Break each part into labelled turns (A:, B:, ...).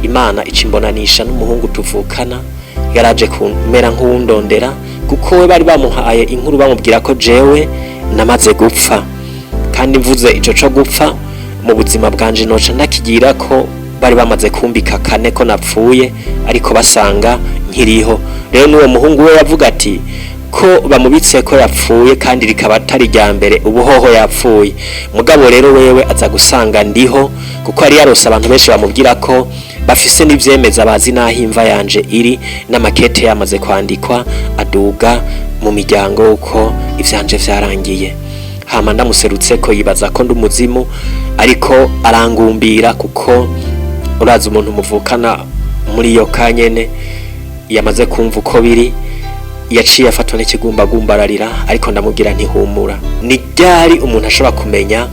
A: Imana ica imbonanisha n'umuhungu tuvukana, yaraje kumera nk'uwundondera, kuko we bari bamuhaye inkuru bamubwira ko jewe namaze gupfa. Kandi mvuze ico co gupfa mu buzima bwanje, noca ndakigira ko bari bamaze kumbika kane ko napfuye, ariko basanga nkiriho. Rero n'uwo muhungu we yavuga ati ko bamubitse ko yapfuye, kandi rikaba atari rya mbere, ubuhoho yapfuye. Mugabo rero wewe aza gusanga ndiho, kuko yari yarose abantu benshi bamubwira ko bafise n'ivyemeza, bazi n'aho imva yanje iri, n'amakete yamaze kwandikwa aduga mu miryango uko ivyanje vyarangiye. Hama ndamuserutse ko yibaza ko ndi umuzimu, ariko arangumbira, kuko urazi umuntu muvukana muri iyo kanyene yamaze kumva uko biri, yaciye afatwa n'ikigumbagumba ararira. Ariko ndamubwira ntihumura. Ni ryari umuntu ashobora kumenya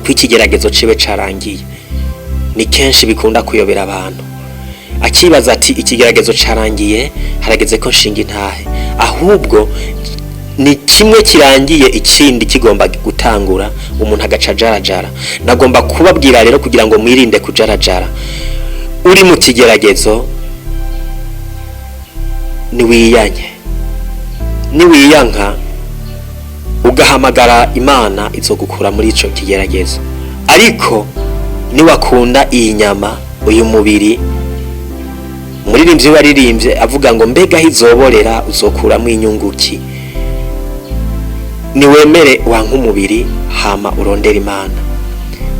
A: ko ikigeragezo ciwe carangiye? Ni kenshi bikunda kuyobera abantu, akibaza ati ikigeragezo carangiye, harageze ko nshinga intahe. Ahubwo ni kimwe kirangiye, ikindi kigomba gutangura, umuntu agaca ajarajara. Nagomba kubabwira rero kugira ngo mwirinde kujarajara uri mu kigeragezo, niwiyanye, niwiyanka ugahamagara Imana, izogukura muri ico kigeragezo. Ariko niwakunda iyi nyama, uyu mubiri, umuririmbyi waririmbye avuga ngo mbega aho izoborera uzokuramo inyunguki? Niwemere wanka umubiri, hama urondera Imana,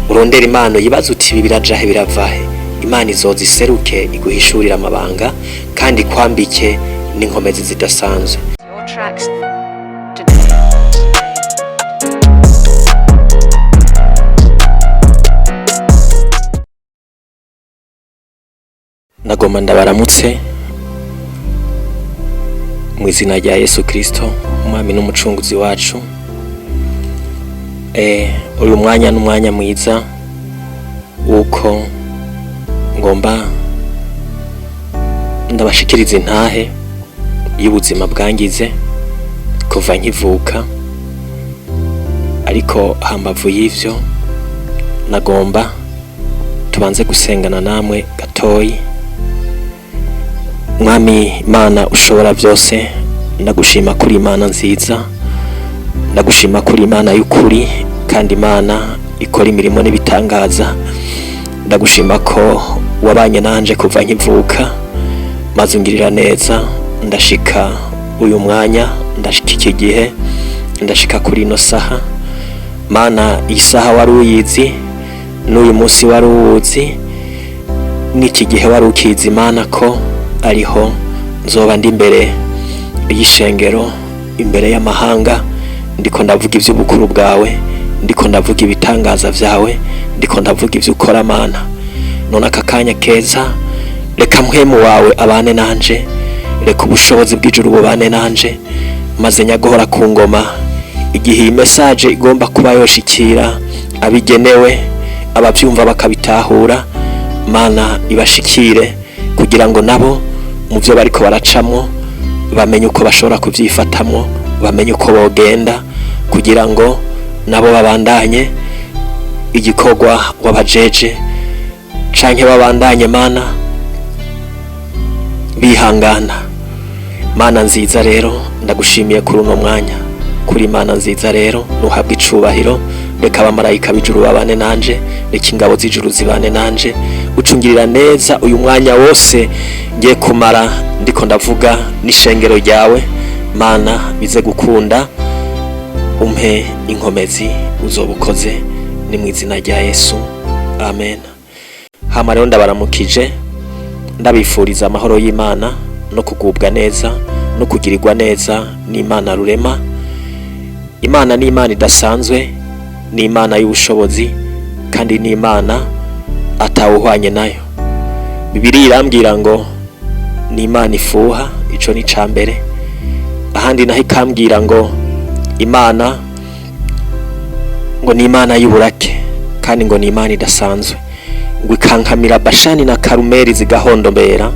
A: urondera Imana, yibaza uti ibi birajahe, biravahe? Imana izoza iseruke, iguhishurire amabanga kandi ikwambike n'inkomezi zidasanzwe.
B: Your tracks today.
A: Nagomba ndabaramutse mu izina rya Yesu Kristo, umwami n'umucunguzi wacu. Uyu mwanya ni umwanya mwiza w'uko ngomba ndabashikiriza intahe y'ubuzima bwangize kuva nkivuka. Ariko hambavu y'ivyo, nagomba tubanze gusengana namwe gatoyi. Mwami Imana ushobora byose, ndagushima kuri Imana nziza, ndagushima kuri Imana y'ukuri, kandi Imana ikora imirimo n'ibitangaza. Ndagushima ko wabanye nanje kuva nkivuka, maze ungirira neza, ndashika uyu mwanya, ndashika iki gihe, ndashika kuri ino saha. Mana, iyi saha wari uyizi, n'uyu munsi wari uwuzi, n'iki gihe wari ukizi, Imana, ko ariho nzoba ndi imbere y'ishengero, imbere y'amahanga, ndiko ndavuga iby'ubukuru bwawe, ndiko ndavuga ibitangaza byawe, ndiko ndavuga ibyo ukora, Mana. None aka kanya keza, reka mpwemu wawe abane nanje, reka ubushobozi bw'ijuru bubane nanje, maze nyaguhora ku ngoma, igihe iyi message igomba kuba yoshikira abigenewe, ababyumva bakabitahura, Mana, ibashikire kugira ngo nabo mu byo bariko baracamwo bamenye uko bashobora kubyifatamwo, bamenye uko bogenda kugira ngo nabo babandanye igikorwa wabajeje, canke babandanye, Mana, bihangana. Mana nziza rero, ndagushimiye kuri uno mwanya, kuri Mana nziza rero, nuhabwa icubahiro. Reka abamarayika b'ijuru babane nanje, reka ingabo z'ijuru zibane nanje, ucungirira neza uyu mwanya wose ngiye kumara ndiko ndavuga n'ishengero ryawe. Mana, bize gukunda, umpe inkomezi, uzoba ukoze. Ni mu izina rya Yesu, amen. Hama rero ndabaramukije, ndabifuriza amahoro y'Imana no kugubwa neza no kugirirwa neza n'Imana rurema. Imana ni Imana idasanzwe, ni Imana y'ubushobozi, kandi ni Imana atawuhwanye nayo. Bibiliya irambwira ngo ni Imana ifuha, ico ni ca mbere. Ahandi naho ikambwira ngo Imana ngo ni Imana y'uburake, kandi ngo ni Imana idasanzwe, ngo ikankamira Bashani na Karumeli zigahondombera,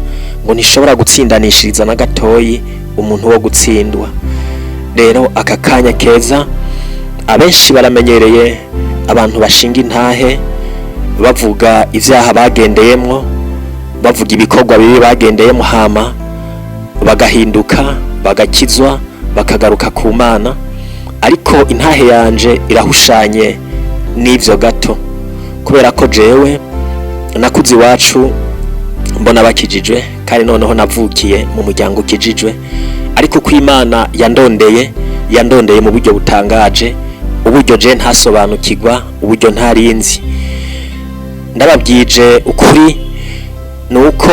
A: ngo ntishobora gutsindanishiriza na gatoyi umuntu wo gutsindwa. Rero aka kanya keza, abenshi baramenyereye abantu bashinga intahe bavuga ibyaha bagendeyemwo. Bavuga ibikorwa bibi bagendeyemo, hama bagahinduka, bagakizwa, bakagaruka ku Mana. Ariko intahe yanje irahushanye n'ivyo gato, kubera ko jewe nakuze iwacu mbona bakijijwe, kandi noneho navukiye mu muryango ukijijwe. Ariko uko Imana yandondeye, yandondeye mu buryo butangaje, uburyo je ntasobanukirwa, uburyo ntarinzi. Ndababwije ukuri, ni uko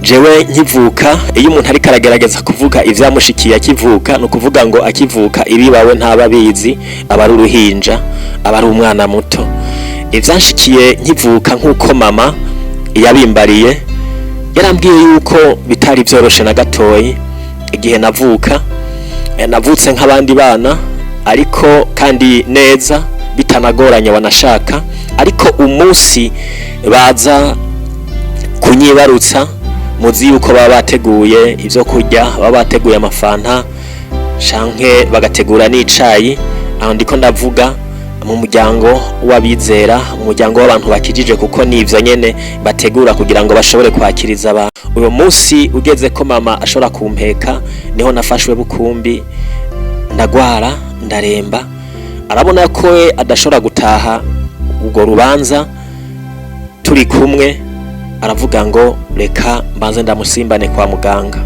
A: jewe nkivuka, iyo umuntu ariko aragerageza kuvuga ivyamushikiye akivuka, ni ukuvuga ngo akivuka ibibawe ntaba abizi, aba ari uruhinja, aba ari umwana muto. Ivyanshikiye nkivuka, nk'uko mama yabimbariye, yarambwiye yuko bitari vyoroshe na gatoyi. Igihe navuka, navutse nk'abandi bana, ariko kandi neza, bitanagoranye wanashaka. Ariko umunsi baza kunyibarutsa, muzi yuko baba bateguye ibyo kurya, baba bateguye amafanta canke bagategura n'icayi. Aho ndiko ndavuga mu muryango w'abizera, mu muryango w'abantu bakijije, kuko nivyo nyene bategura kugira ngo bashobore kwakiriza abantu. Uyo munsi ugeze ko mama ashobora kumpeka, niho nafashwe bukumbi, ndagwara, ndaremba. Arabona ko we adashobora gutaha urwo rubanza turi kumwe, aravuga ngo reka mbanze ndamusimbane kwa muganga.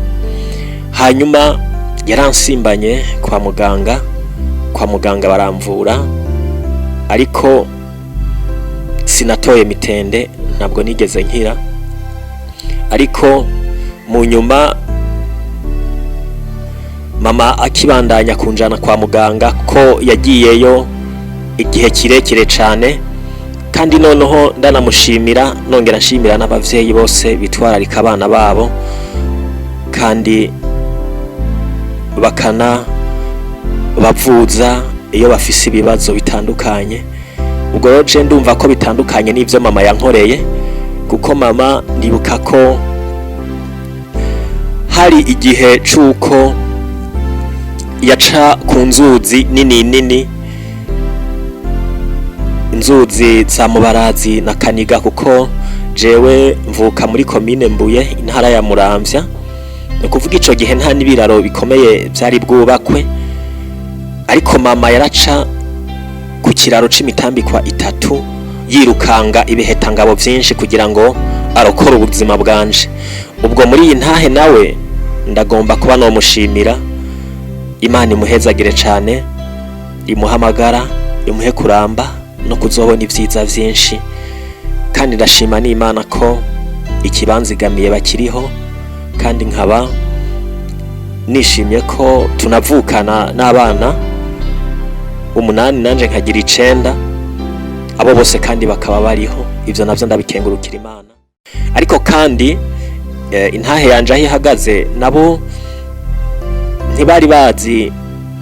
A: Hanyuma yaransimbanye kwa muganga, kwa muganga baramvura, ariko sinatoye mitende, ntabwo nigeze nkira. Ariko mu nyuma mama akibandanya kunjana kwa muganga, ko yagiyeyo igihe kirekire cane, kandi noneho ndanamushimira, nongera nshimira n'abavyeyi bose bitwararika abana babo kandi bakana bavuza iyo bafise ibibazo bitandukanye. Ubwo rero je ndumva ko bitandukanye n'ivyo mama yankoreye, kuko mama ndibuka ko hari igihe c'uko yaca ku nzuzi nini nini, inzuzi za Mubarazi na Kaniga, kuko jewe mvuka muri komine Mbuye, intara ya Muramvya. Ni ukuvuga ico gihe nta n'ibiraro bikomeye vyari bwubakwe, ariko mama yaraca ku kiraro c'imitambikwa itatu, yirukanga ibihetangabo vyinshi kugira ngo arokore ubuzima bwanje. Ubwo muri iyi ntahe nawe ndagomba kuba nomushimira. Imana imuhezagire cane, imuhamagara, imuhe kuramba no kuzobona ivyiza vyinshi. Kandi ndashima n'Imana ko ikibanzigamiye bakiriho, kandi nkaba nishimye ko tunavukana n'abana 8, nanje nkagira 9, abo bose kandi bakaba bariho. Ivyo navyo ndabikengurukira Imana. Ariko kandi intahe yanje aho ihagaze, nabo ntibari bazi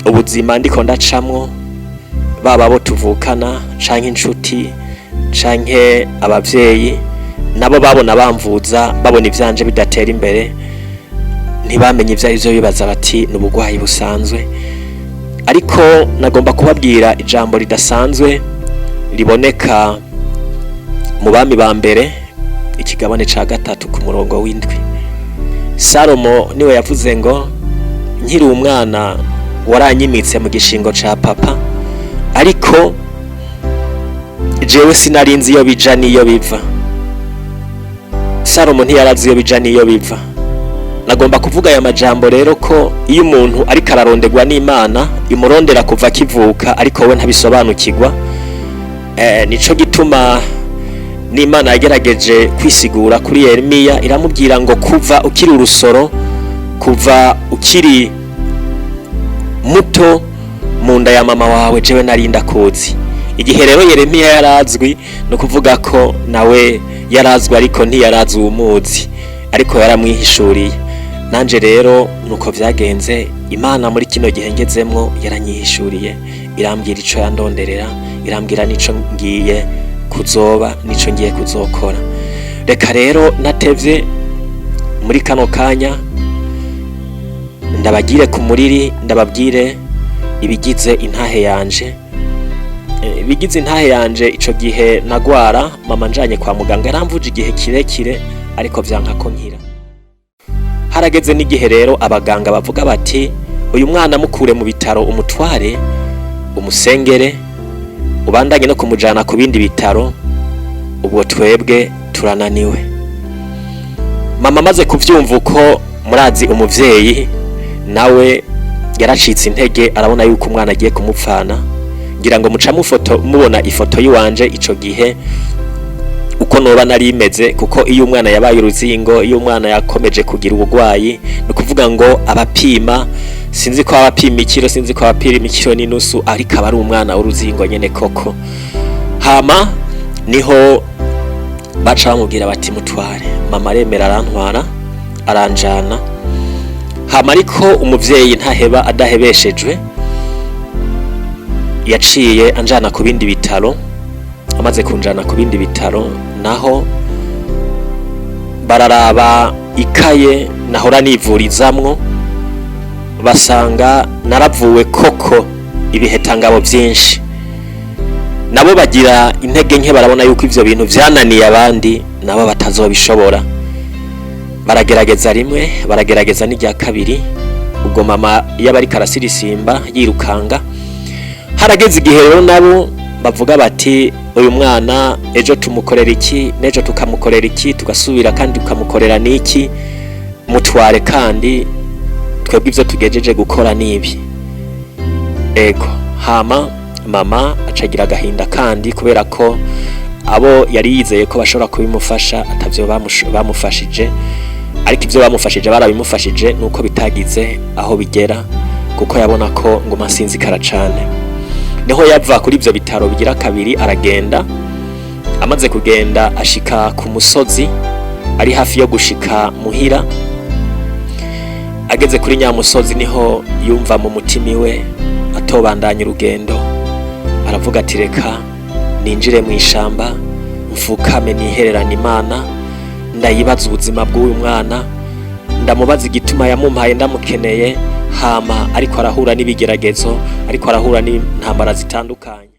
A: ubuzima ndiko ndacamwo, baba abo tuvukana canke inshuti canke abavyeyi, nabo babona bamvuza, babona ivyanje bidatera imbere, ntibamenye ivyo arivyo, bibaza bati ni ubugwayi busanzwe. Ariko nagomba kubabwira ijambo ridasanzwe riboneka mu Bami ba Mbere, ikigabane ca 3 ku murongo w'7. Salomo niwe yavuze ngo: "Nkiri umwana waranyimitse mu gishingo ca papa, ariko jewe sinarinzi iyo bija n'iyo biva." Salomo ntiyarazi iyo bija n'iyo biva. Nagomba kuvuga aya majambo rero ko iyo umuntu ariko araronderwa n'Imana, imurondera kuva akivuka, ariko we ntabisobanukirwa. Nico gituma n'Imana yagerageje kwisigura kuri Yeremiya, iramubwira ngo: "Kuva ukiri urusoro, kuva ukiri muto mu nda ya mama wawe, jewe nari ndakuzi." Igihe rero Yeremiya yarazwi, ni ukuvuga ko nawe yarazwi, ariko ntiyarazi uwumuzi, ariko yaramwihishuriye. Nanje rero nuko vyagenze. Imana muri kino gihe ngezemwo yaranyihishuriye, irambwira ico yandonderera, irambwira n'ico ngiye kuzoba, n'ico ngiye kuzokora. Reka rero natevye muri kano kanya, ndabagire ku muriri, ndababwire ibigize intahe yanje. Bigize intahe yanje ico gihe nagwara, mama njanye kwa muganga yaramvuje igihe kirekire, ariko vyanka ko nkira. Harageze n'igihe rero abaganga bavuga bati: "Uyu mwana mukure mu bitaro, umutware, umusengere, ubandanye no kumujana ku bindi bitaro, ubwo twebwe turananiwe." Mama amaze kuvyumva uko, murazi umuvyeyi nawe yaracitse intege, arabona yuko umwana agiye kumupfana. Ngira ngo muca mufoto mubona ifoto yiwanje ico gihe uko noba nari imeze, kuko iyo umwana yabaye uruzingo, iyo umwana yakomeje kugira ubugwayi, ni ukuvuga ngo abapima, sinzi ko abapima ikiro, sinzi ko abapima ikiro n'inusu, ariko aba ari umwana w'uruzingo nyene koko. Hama niho baca bamubwira bati: "Mutware." Mama aremera, arantwara, aranjana. Hama ariko umuvyeyi ntaheba adahebeshejwe, yaciye anjana ku bindi bitaro. Amaze kunjana ku bindi bitaro naho, bararaba ikaye nahora nivurizamwo, basanga naravuwe koko ibihetangabo byinshi. Nabo bagira intege nke, barabona yuko ivyo bintu vyananiye abandi, nabo batazobishobora. Baragerageza rimwe, baragerageza n'irya kabiri. Ubwo mama yaba ariko arasirisimba yirukanga. Harageze igihe rero nabo bavuga bati: "Uyu mwana ejo tumukorera iki, n'ejo tukamukorera iki, tugasubira kandi tukamukorera n'iki? Mutware, kandi twebwe ivyo tugejeje gukora nibi." Ego, hama mama acagira agahinda kandi, kubera ko abo yari yizeye ko bashobora kubimufasha atavyo bamufashije. Ariko ivyo bamufashije barabimufashije, nuko bitagize aho bigera, kuko yabona ko nguma sinzikara cane. Niho yava kuri ivyo bitaro bigira kabiri, aragenda. Amaze kugenda, ashika ku musozi ari hafi yo gushika muhira. Ageze kuri nyamusozi, niho yumva mu mutima iwe atobandanya urugendo. Aravuga ati: "Reka ninjire mu ishamba, mfukame, nihererane Imana, ndayibaza ubuzima bw'uyu mwana, ndamubaza igituma yamumpaye ndamukeneye, hama ariko arahura n'ibigeragezo, ariko arahura n'intambara zitandukanye."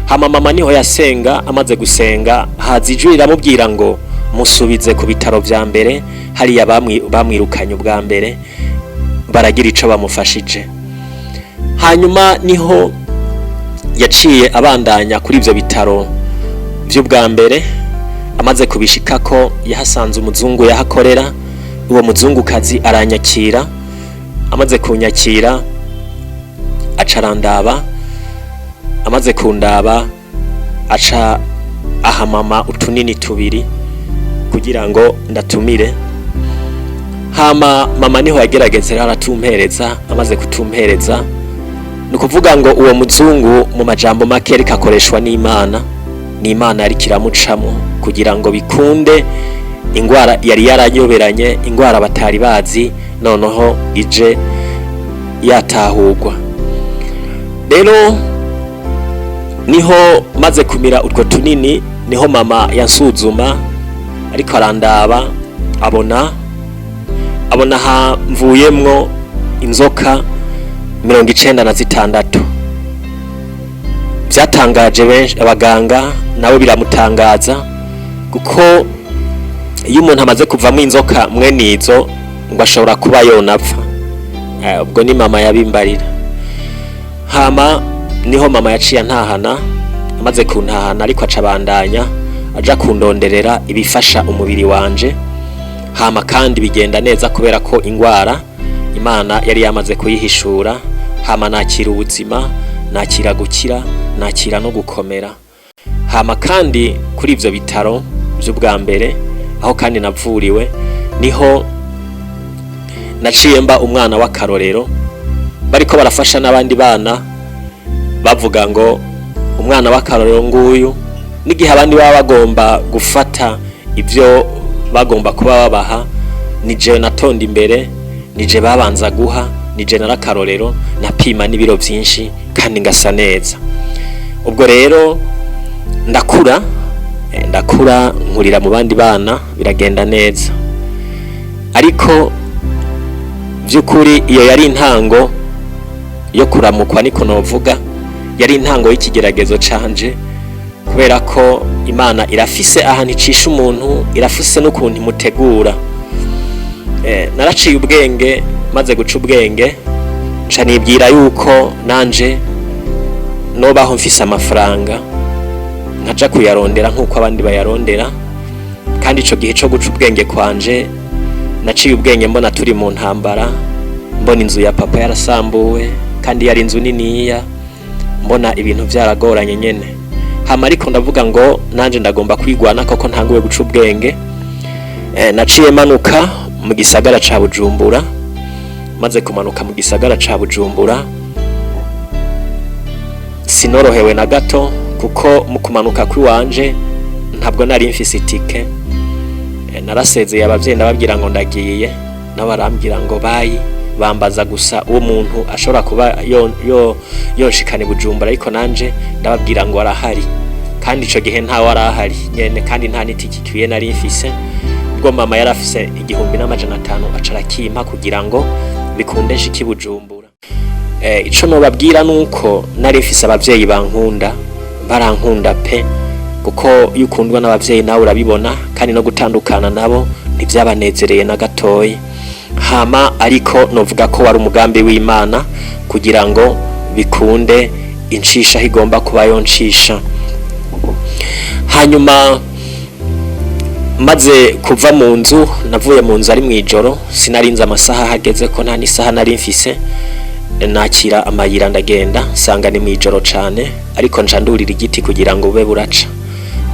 A: Hama mama niho yasenga. Amaze gusenga, haza ijwi riramubwira ngo: "Musubize ku bitaro vya mbere hariya bamwirukanye ubwa mbere, baragira ico bamufashije." Hanyuma niho yaciye abandanya kuri ivyo bitaro vy'ubwa mbere. Amaze kubishikako, yahasanze umuzungu yahakorera. Uwo muzungukazi aranyakira. Amaze kunyakira, aca arandaba. Amaze kundaba, aca aha mama utunini tubiri kugira ngo ndatumire. Hama mama niho yagerageza rero aratumpereza. Amaze kutumpereza, ni ukuvuga ngo uwo muzungu mu majambo make ariko akoreshwa n'Imana, ni Imana yariko iramucamo kugira ngo bikunde ingwara yari yaranyoberanye, ingwara batari bazi, noneho ije yatahurwa. Rero niho maze kumira utwo tunini, niho mama yansuzuma, ariko arandaba, abona hamvuyemwo inzoka 96. Byatangaje benshi, abaganga nabo biramutangaza, kuko iyo umuntu amaze kuvamo inzoka mwene izo, ngo ashobora kuba yonapfa. Ubwo ni mama yabimbarira. Hama niho mama yaciye antahana. Amaze kuntahana ariko, aca abandanya aja kundonderera ibifasha umubiri wanje. Hama kandi bigenda neza, kubera ko ingwara Imana yari yamaze kuyihishura. Hama nakira ubuzima, nakira gukira, nakira no gukomera. Hama kandi kuri ivyo bitaro vy'ubwa mbere aho kandi navuriwe, niho naciye mba umwana w'akarorero. Bariko barafasha n'abandi bana, bavuga ngo: "Umwana w'akarorero nguyu." N'igihe abandi baba bagomba gufata ivyo bagomba kuba babaha, ni jewe natonda imbere, nije babanza guha, nije narakarorero, napima n'ibiro vyinshi kandi ngasa neza. Ubwo rero ndakura, ndakura, nkurira mu bandi bana, biragenda neza. Ariko vy'ukuri iyo yari intango yo kuramukwa, niko novuga. Yari intango y'ikigeragezo canje, kubera ko Imana irafise ahantu icisha umuntu, irafise n'ukuntu imutegura. Naraciye ubwenge. Maze guca ubwenge, nca nibwira yuko nanje nobaho mfise amafaranga, nkaja kuyarondera nk'uko abandi bayarondera. Kandi ico gihe co guca ubwenge kwanje, naciye ubwenge mbona turi mu ntambara, mbona inzu ya papa yarasambuwe kandi yari inzu niniya, mbona ibintu vyaragoranye nyene. Hama ariko ndavuga ngo nanje ndagomba kwigwana koko ntanguwe guca ubwenge. Naciye manuka mu gisagara ca Bujumbura. Maze kumanuka mu gisagara ca Bujumbura, sinorohewe na gato, kuko mu kumanuka kw'iwanje ntabwo nari mfise itike. Narasezeye abavyeyi, ndababwira ngo ndagiye, nabo barambwira ngo bye, bambaza gusa uwo muntu ashobora kuba yo yonshikana i Bujumbura, ariko nanje ndababwira ngo arahari, kandi ico gihe ntawe arahari nyene, kandi nta n'itike ikwiye nari mfise. Ubwo mama yari afise 1500, aca arakimpa kugira ngo bikunde nshike i Bujumbura. Ico nobabwira nuko nari mfise abavyeyi bankunda, barankunda pe, kuko iyo ukundwa n'abavyeyi nawe urabibona, kandi no gutandukana nabo ntivyabanezereye na gatoyi. Hama ariko novuga ko wari umugambi w'Imana kugira ngo bikunde incisha aho igomba kuba yoncisha. Hanyuma maze kuva mu nzu, navuye mu nzu ari mw'ijoro, sinarinze amasaha hageze ko nta n'isaha nari mfise. Nakira amayira ndagenda, nsanga ni mw'ijoro cane, ariko nca ndurira igiti kugira ngo bube buraca,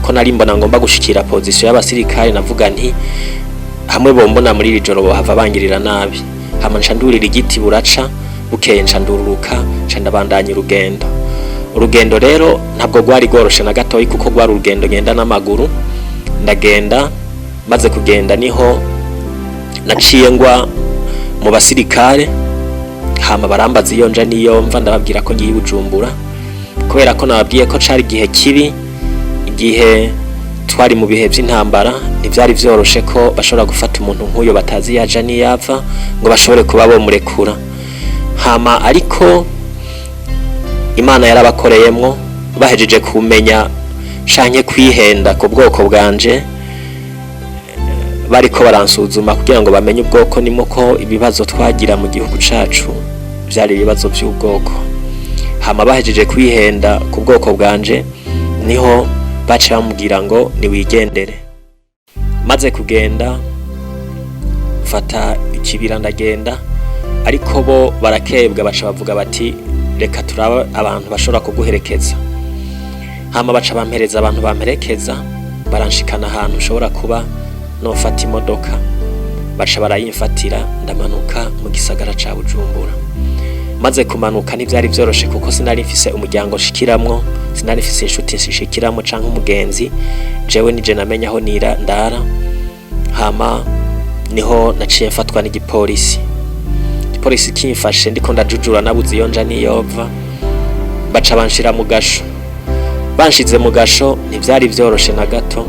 A: ko nari mbona ngomba gushikira position y'abasirikare. Navuga nti hamwe bombona muri iri joro bohava bangirira nabi. Hama nca ndurira igiti buraca. Bukeye nca ndururuka, nca ndabandanya urugendo. Urugendo rero ntabwo rwari rworoshe na gatoyi, kuko rwari urugendo ngenda n'amaguru. Ndagenda, maze kugenda niho naciye ngwa mu basirikare. Hama barambaza iyo nja niyo mva, ndababwira ko ngiye i Bujumbura, kubera ko nababwiye ko cari igihe kibi, igihe twari mu bihe vy'intambara. Ntivyari vyoroshe ko bashobora gufata umuntu nk'uyo batazi yaja niyava ngo bashobore kuba bomurekura. Hama ariko Imana yarabakoreyemwo, bahejeje kumenya canke kwihenda ku bwoko bwanje, bariko baransuzuma kugira ngo bamenye ubwoko nimo, ko ibibazo twagira mu gihugu cacu vyari ibibazo vy'ubwoko. Hama bahejeje kwihenda ku bwoko bwanje, niho baca bamubwira ngo niwigendere. Maze kugenda, mfata ikibira ndagenda, ariko bo barakebwa, baca bavuga bati reka turabe abantu bashobora kuguherekeza. Hama baca bampereza abantu bamperekeza, baranshikana ahantu nshobora kuba nofata imodoka, baca barayimfatira, ndamanuka mu gisagara ca Bujumbura. Maze kumanuka ntivyari vyoroshe, kuko sinari mfise umuryango nshikiramwo, sinari mfise inshuti nshikiramwo canke umugenzi. Jewe nije namenya aho nira ndara. Hama niho naciye mfatwa n'igipolisi. Igipolisi kimfashe ndiko ndajujura, nabuze iyo nja niyova, baca banshira mu gasho. Banshize mu gasho ntivyari vyoroshe na gato,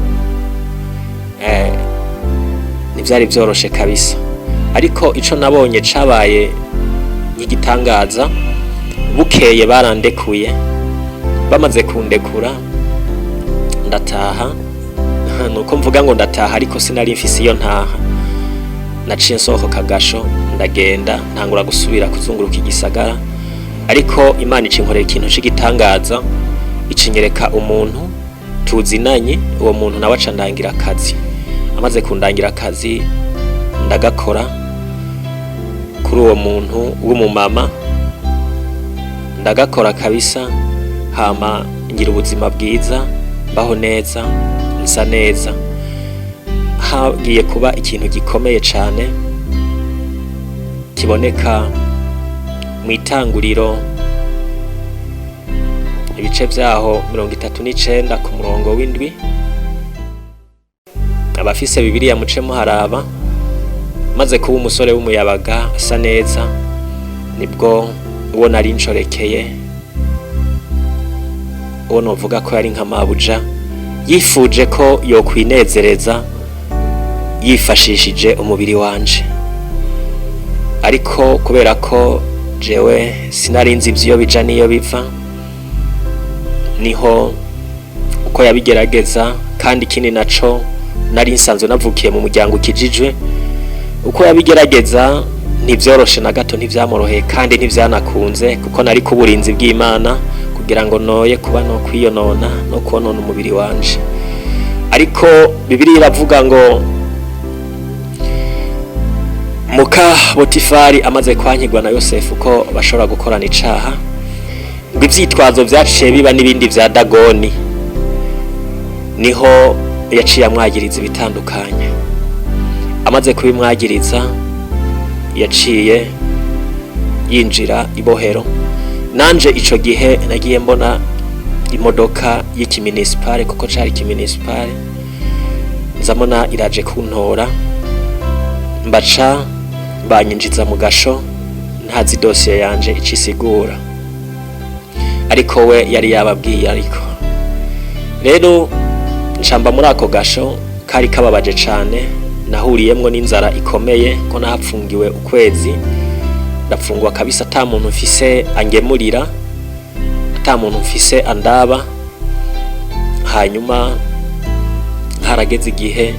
A: ntivyari vyoroshe kabisa. Ariko ico nabonye cabaye nk'igitangaza, bukeye barandekuye. Bamaze kundekura ndataha. Nuko mvuga ngo ndataha, ariko sinari mfise iyo ntaha. Naciye nsohoka gasho, ndagenda, ntangura gusubira kuzunguruka igisagara. Ariko Imana icinkorera ikintu c'igitangaza, icinyereka umuntu tuzinanye. Uwo muntu nawe aca ndangira akazi. Amaze kundangira akazi, ndagakora kuri uwo muntu w'umumama, ndagakora kabisa. Hama ngira ubuzima bwiza, mbaho neza, nsa neza. Hagiye kuba ikintu gikomeye cane kiboneka mu Itanguriro, ibice vyaho 39 ku murongo w'7. Abafise Bibiliya muce muharaba. Maze kuba umusore w'umuyabaga asa neza, nibwo uwo nari ncorekeye, uwo novuga ko yari nka mabuja, yifuje ko yokwinezereza yifashishije umubiri wanje. Ariko kubera ko jewe sinarinzi ivyo bija n'iyo biva. Niho uko yabigerageza, kandi ikindi naco nari nsanzwe navukiye mu muryango ukijijwe. Uko yabigerageza ntibyoroshe na gato, ntivyamoroheye kandi ntivyanakunze, kuko nari ku burinzi bw'Imana kugira ngo noye kuba no kwiyonona no konona umubiri wanje. Ariko Bibiliya iravuga ngo muka Botifari amaze kwankirwa na Yosefu ko bashobora gukorana icaha, ngo ivyitwazo vyaciye biba n'ibindi vya Dagoni. Niho yaciye amwagiriza ibitandukanye. Amaze kubimwagiriza, yaciye yinjira ibohero. Nanje ico gihe nagiye mbona imodoka y'ikiminisipale, kuko cari ikiminisipale, nzamona iraje kuntora, mbaca banyinjiza mu gasho ntazi dosiye yanje icisigura, ariko we yari yababwiye. Ariko rero ncamba muri ako gasho kari kababaje cane, nahuriyemwo n'inzara ikomeye, ko nahapfungiwe ukwezi. Ndapfungwa kabisa ata muntu mfise angemurira, ata muntu mfise andaba. Hanyuma harageze igihe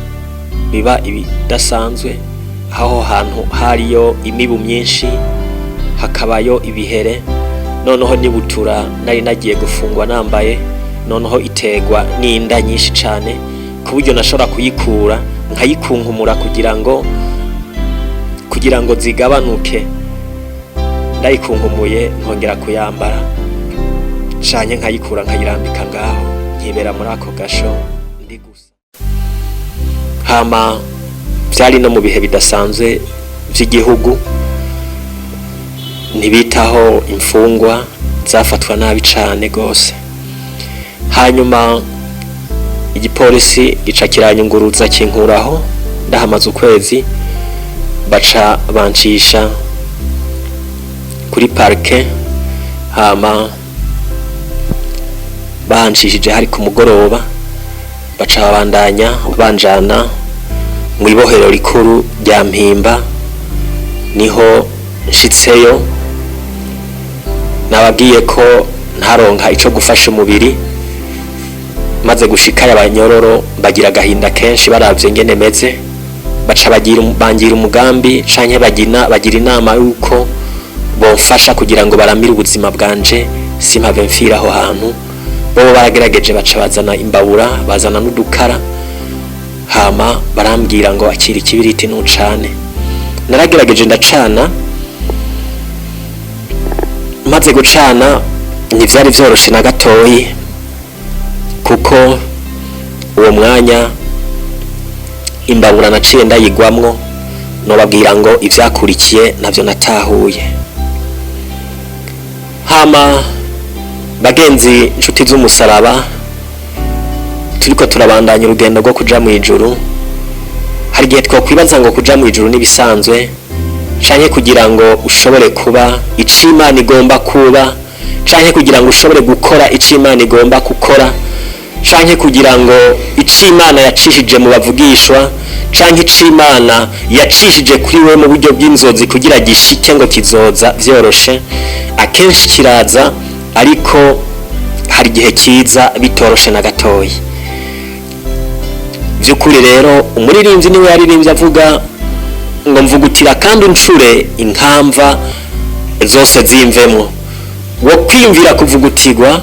A: biba ibidasanzwe, aho hantu hariyo imibu myinshi, hakabayo ibihere. Noneho nibutura nari nagiye gufungwa nambaye, noneho itegwa n'inda nyinshi cane, ku buryo nashobora kuyikura nkayikunkumura kugira ngo zigabanuke. Ndayikunkumuye nkongera kuyambara, canke nkayikura nkayirambika ngaho, nkibera muri ako gasho ndi gusa. Hama vyari no mu bihe bidasanzwe vy'igihugu, ntibitaho imfungwa, zafatwa nabi cane gose. Hanyuma igipolisi gica kiranyunguruza kinkuraho, ndahamaze ukwezi, baca bancisha kuri parquet. Hama bahanshishije hari ku mugoroba, baca babandanya banjana mu ibohero rikuru rya Mpimba. Niho nshitseyo, nababwiye ko ntaronka ico gufasha umubiri. Maze gushikayo, abanyororo bagira agahinda kenshi baravye ngene meze, baca bagira bangira umugambi canke bagira inama yuko bomfasha kugira ngo baramire ubuzima bwanje, simpave mfira aho hantu. Bobo baragerageje, baca bazana imbabura, bazana n'udukara, hama barambwira ngo: "Akira ikibiriti nucane." Naragerageje ndacana. Maze gucana, ntivyari vyoroshe na gatoyi, kuko uwo mwanya imbabura naciye ndayigwamwo. Nobabwira ngo ivyakurikiye navyo natahuye. Hama bagenzi, inshuti z'umusaraba, turiko turabandanya urugendo rwo kuja mu ijuru. Hari igihe twokwibaza ngo kuja mu ijuru n'ibisanzwe, canke kugira ngo ushobore kuba ico Imana igomba kuba, canke kugira ngo ushobore gukora ico Imana igomba gukora, canke kugira ngo ico Imana yacishije mu bavugishwa, canke ico Imana yacishije kuri we mu buryo bw'inzozi kugira gishike, ngo kizoza vyoroshe. Akenshi kiraza, ariko hari igihe kiza bitoroshe na gatoyi by'ukuri. Rero umuririmbyi niwe yaririmbye avuga ngo: "Mvugutira kandi uncure inkamva zose zimvemwo." Wo kwiyumvira kuvugutirwa,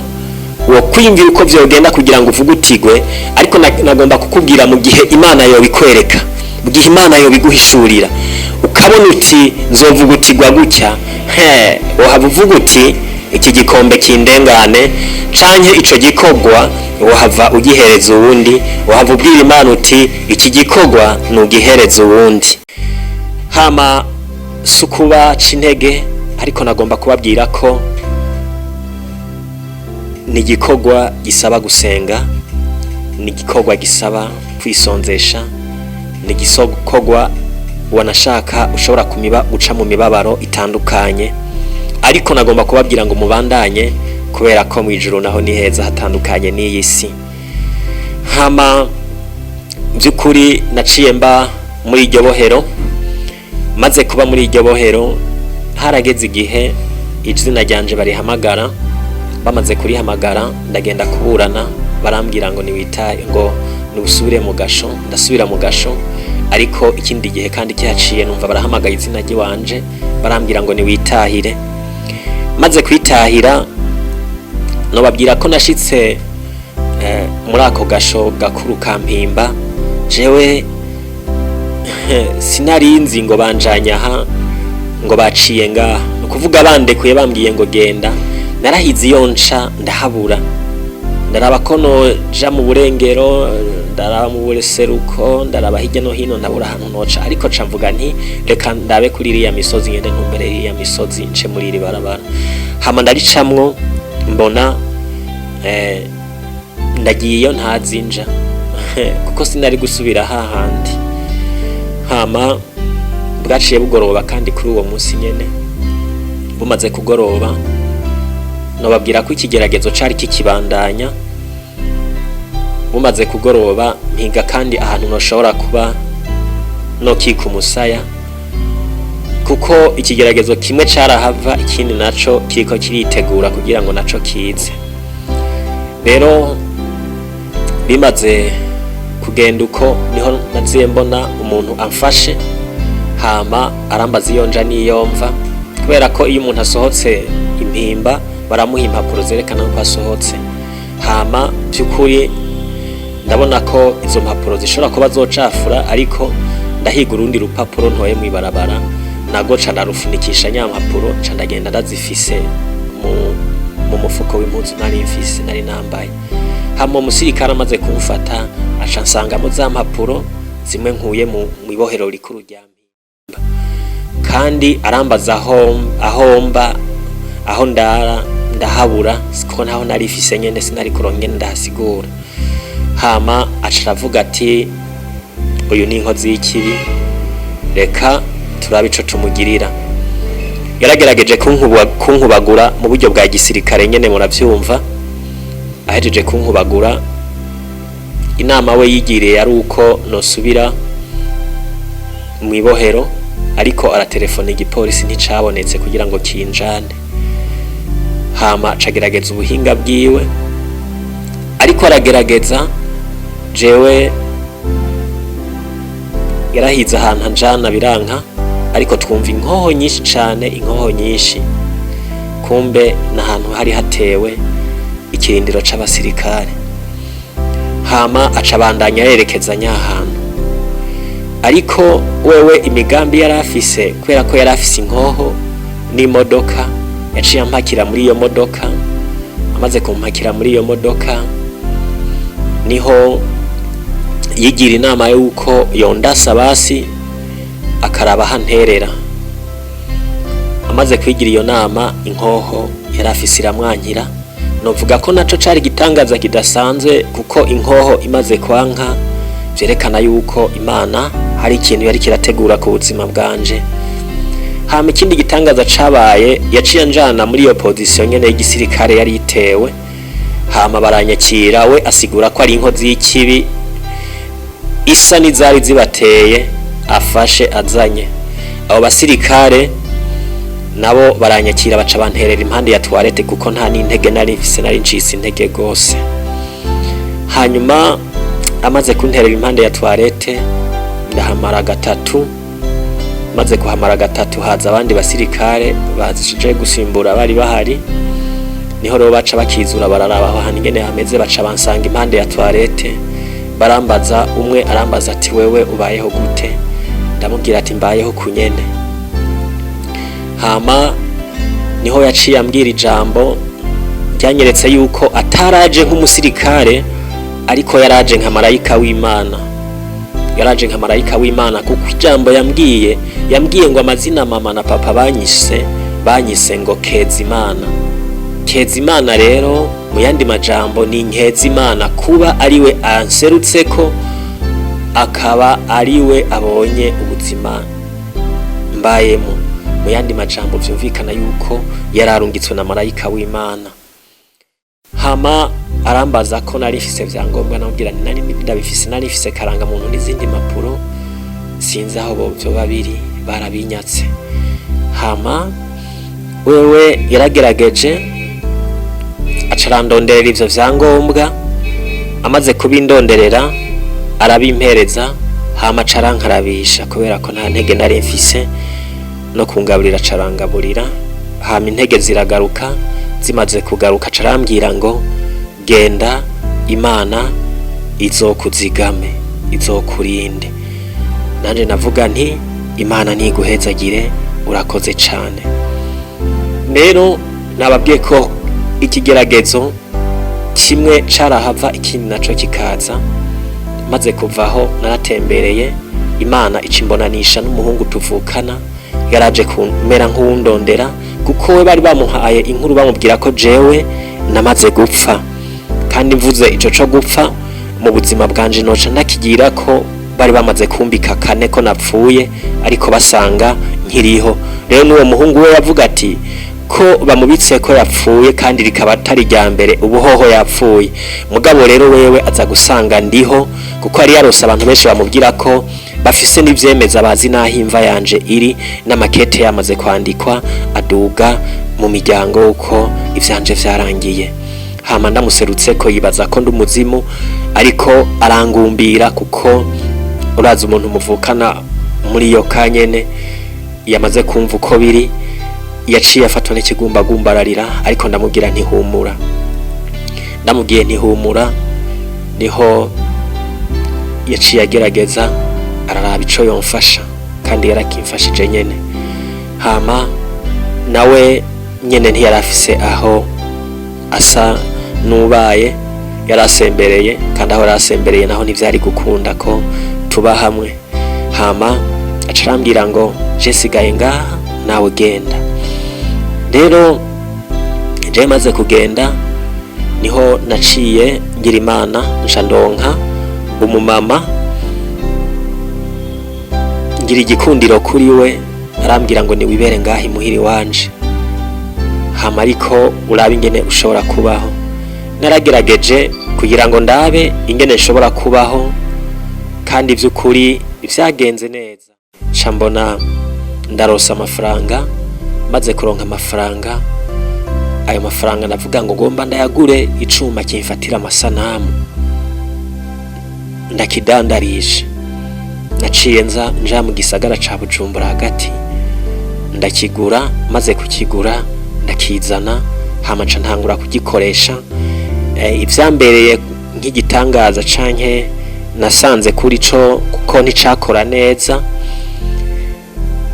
A: wo kwiyumvira uko vyogenda kugira ngo uvugutirwe, ariko nagomba kukubwira, mu gihe Imana yobikwereka, mu gihe Imana yobiguhishurira, ukabona uti: "Nzovugutirwa gutya," he, wohava uvuga uti: "Iki gikombe kindengane," canke ico gikorwa wohava ugihereza uwundi, wohava ubwira Imana uti: "Iki gikorwa nugihereza uwundi." Hama si ukuba c'intege, ariko nagomba kubabwira ko ni igikorwa gisaba gusenga, ni igikorwa gisaba kwisonzesha, ni igikorwa wanashaka ushobora kumiba guca mu mibabaro itandukanye. Ariko nagomba kubabwira ngo mubandanye, kubera ko mu ijuru naho ni heza hatandukanye n'iyi si. Hama by'ukuri naciye mba muri iryo bohero. Maze kuba muri iryo bohero, harageze igihe izina ryanje barihamagara. Bamaze kurihamagara, ndagenda kuburana, barambwira ngo niwitaye, ngo nusubire mu gasho. Ndasubira mu gasho, ariko ikindi gihe kandi kihaciye numva barahamagaye izina ry'iwanje, barambwira ngo niwitahire. Maze kwitahira, nobabwira ko nashitse muri ako gasho gakuru ka Mpimba, jewe sinarinzi ngo banjanye aha, ngo baciye ngaha. Ni ukuvuga bandekuye, bambwiye ngo genda, narahize iyo nca ndahabura. Ndaraba ko noja mu burengero, ndaraba mu buseruko, ndaraba hirya no hino, ndabura ahantu noca. Ariko ca mvuga nti reka ndabe kuri iriya misozi, ngende ntumbere iriya misozi, nce muri iri barabara. Hama ndaricamwo, mbona ndagiye iyo ntazi nja, kuko sinari gusubira hahandi. Hama bwaciye bugoroba, kandi kuri uwo munsi nyene bumaze kugoroba, nobabwira ko ikigeragezo cari kikibandanya. Bumaze kugoroba, mpiga kandi ahantu noshobora kuba nokika umusaya, kuko ikigeragezo kimwe carahava, ikindi naco kiriko kiritegura kugira ngo naco kize. Rero bimaze kugenda uko, niho naziye mbona umuntu amfashe, hama arambaza iyo nja n'iyo mva, kubera ko iyo umuntu asohotse impimba baramuha impapuro zerekana ko asohotse. Hama by'ukuri ndabona ko izo mpapuro zishobora kuba zocafura, ariko ndahiga urundi rupapuro ntoye mw'ibarabara, nago ca ndarufunikisha nya mpapuro, ca ndagenda ndazifise mu mufuko w'impuzu nari mfise, nari nambaye. Hama umusirikare amaze kumfata, aca nsangamo za mpapuro zimwe nkuye mu ibohero rikuru rya Mpimba. Kandi arambaza aho mba, aho ndara, ndahabura, siko ntaho nari mfise nyene, sinari kuronka ingene ndahasigura. Hama aca aravuga ati uyu ni inkozi y'ikibi, reka turabe ico tumugirira. Yaragerageje kunkubagura mu buryo bwa gisirikare nyene, muravyumva. Ahejeje kunkubagura, inama we yigiriye ari uko nosubira mw'ibohero, ariko aratelefona igipolisi, nticabonetse kugira ngo kinjane. Hama acagerageza ubuhinga bwiwe, ariko aragerageza, jewe yarahize ahantu anjana biranka, ariko twumva inkoho nyinshi cane, inkoho nyinshi. Kumbe n'ahantu hari hatewe ikirindiro c'abasirikare. Hama aca abandanya yerekeza nyahantu, ariko wewe imigambi yari afise, kubera ko yari afise inkoho n'imodoka, yaciye ampakira muri iyo modoka. Amaze kumpakira muri iyo modoka, niho yigira inama y'uko yondasa basi akaraba aho anterera. Amaze kwigira iyo nama, inkoho yari afise iramwankira. Novuga ko naco cari igitangaza kidasanzwe, kuko inkoho imaze kwanka vyerekana yuko Imana hari ikintu yari kirategura ku buzima bwanje. Hama ikindi gitangaza cabaye, yaciye anjana muri iyo position nyene y'igisirikare yari itewe. Hama baranyakira, we asigura ko ari inkozi y'ikibi isa n'izari zibateye afashe azanye. Abo basirikare nabo baranyakira, baca banterera impande ya toilette, kuko nta n'intege nari mfise, nari ncitse intege gose. Hanyuma amaze kunterera impande ya toilette, ndahamara gatatu. Maze kuhamara gatatu, haza abandi basirikare baje gusimbura bari bahari. Niho rero baca bakizura, bararaba aho hantu ingene hameze, baca bansanga impande ya toilette, barambaza. Umwe arambaza ati wewe ubayeho gute? Ndamubwira ati mbayeho kunyene. Hama niho yaciye ambwira ijambo ryanyeretse yuko ataraje nk'umusirikare, ariko yaraje nka marayika w'Imana. Yaraje nka marayika w'Imana, kuko ijambo yambwiye, yambwiye ngo amazina mama na papa banyise ngo Kezimana. Kezimana rero mu yandi majambo ni Nkezimana, kuba ariwe anserutseko, akaba ariwe abonye ubuzima mbayemo. Mu yandi majambo vyumvikana yuko yararungitswe na marayika w'Imana. Hama arambaza ko nari mfise vyangombwa, namubwira nti nari ndabifise, nari mfise karangamuntu n'izindi mpapuro, sinzi aho vyoba biri, barabinyatse. Hama wewe yaragerageje Aca arandonderera ivyo vyangombwa. Amaze kubindonderera arabimpereza, hama aca arankarabisha kubera ko nta ntege nari mfise no kungaburira, aca arangaburira, hama intege ziragaruka. Zimaze kugaruka aca arambwira ngo: "Genda, Imana izokuzigame, izokurinde." Nanje navuga nti: "Imana ntiguhezagire, urakoze cane." Rero nababwiye ko ikigeragezo kimwe carahava, ikindi naco kikaza. Maze kuvaho naratembereye, Imana ica imbonanisha n'umuhungu tuvukana. Yaraje kumera nk'uwundondera, kuko we bari bamuhaye inkuru bamubwira ko jewe namaze gupfa. Kandi mvuze ico co gupfa mu buzima bwanje noca ndakigira ko bari bamaze kumbika kane ko napfuye, ariko basanga nkiriho. Rero n'uwo muhungu we yavuga ati ko bamubitse ko yapfuye, kandi rikaba atari rya mbere, ubuhoho yapfuye. Mugabo rero wewe aza gusanga ndiho, kuko yari yarose abantu benshi bamubwira ko bafise n'ivyemeza, bazi n'aho imva yanje iri, n'amakete yamaze kwandikwa aduga mu miryango uko ivyanje vyarangiye. Hama ndamuserutse ko yibaza ko ndi umuzimu, ariko arangumbira, kuko urazi umuntu muvukana muri iyo kanyene yamaze kumva uko biri, yaciye afatwa n'ikigumbagumba ararira. Ariko ndamubwira ntihumura, ndamubwiye ntihumura, niho yaciye agerageza araraba ico yomfasha, kandi yarakimfashije nyene. Hama nawe nyene ntiyarafise aho asa n'ubaye yarasembereye, kandi aho yarasembereye naho ntivyari gukunda ko tuba hamwe. Hama aca arambwira ngo: "Je sigaye ngaha, nawe genda." Rero je maze kugenda niho naciye ngira Imana, nca ndonka umumama, ngira igikundiro kuri we. Arambwira ngo: "Niwibere ngaha imuhira iwanje, hama ariko urabe ingene ushobora kubaho." Naragerageje kugira ngo ndabe ingene nshobora kubaho, kandi vy'ukuri vyagenze neza. Nca mbona ndarosa amafaranga. Maze kuronka amafaranga, ayo mafaranga ndavuga ngo ngomba ndayagure icuma kimfatira amasanamu, ndakidandarisha. Naciye nza nja mu gisagara ca Bujumbura hagati, ndakigura. Maze kukigura ndakizana, hama nca ntangura kugikoresha. Ivyambereye nk'igitangaza canke nasanze kuri co, kuko nticakora neza,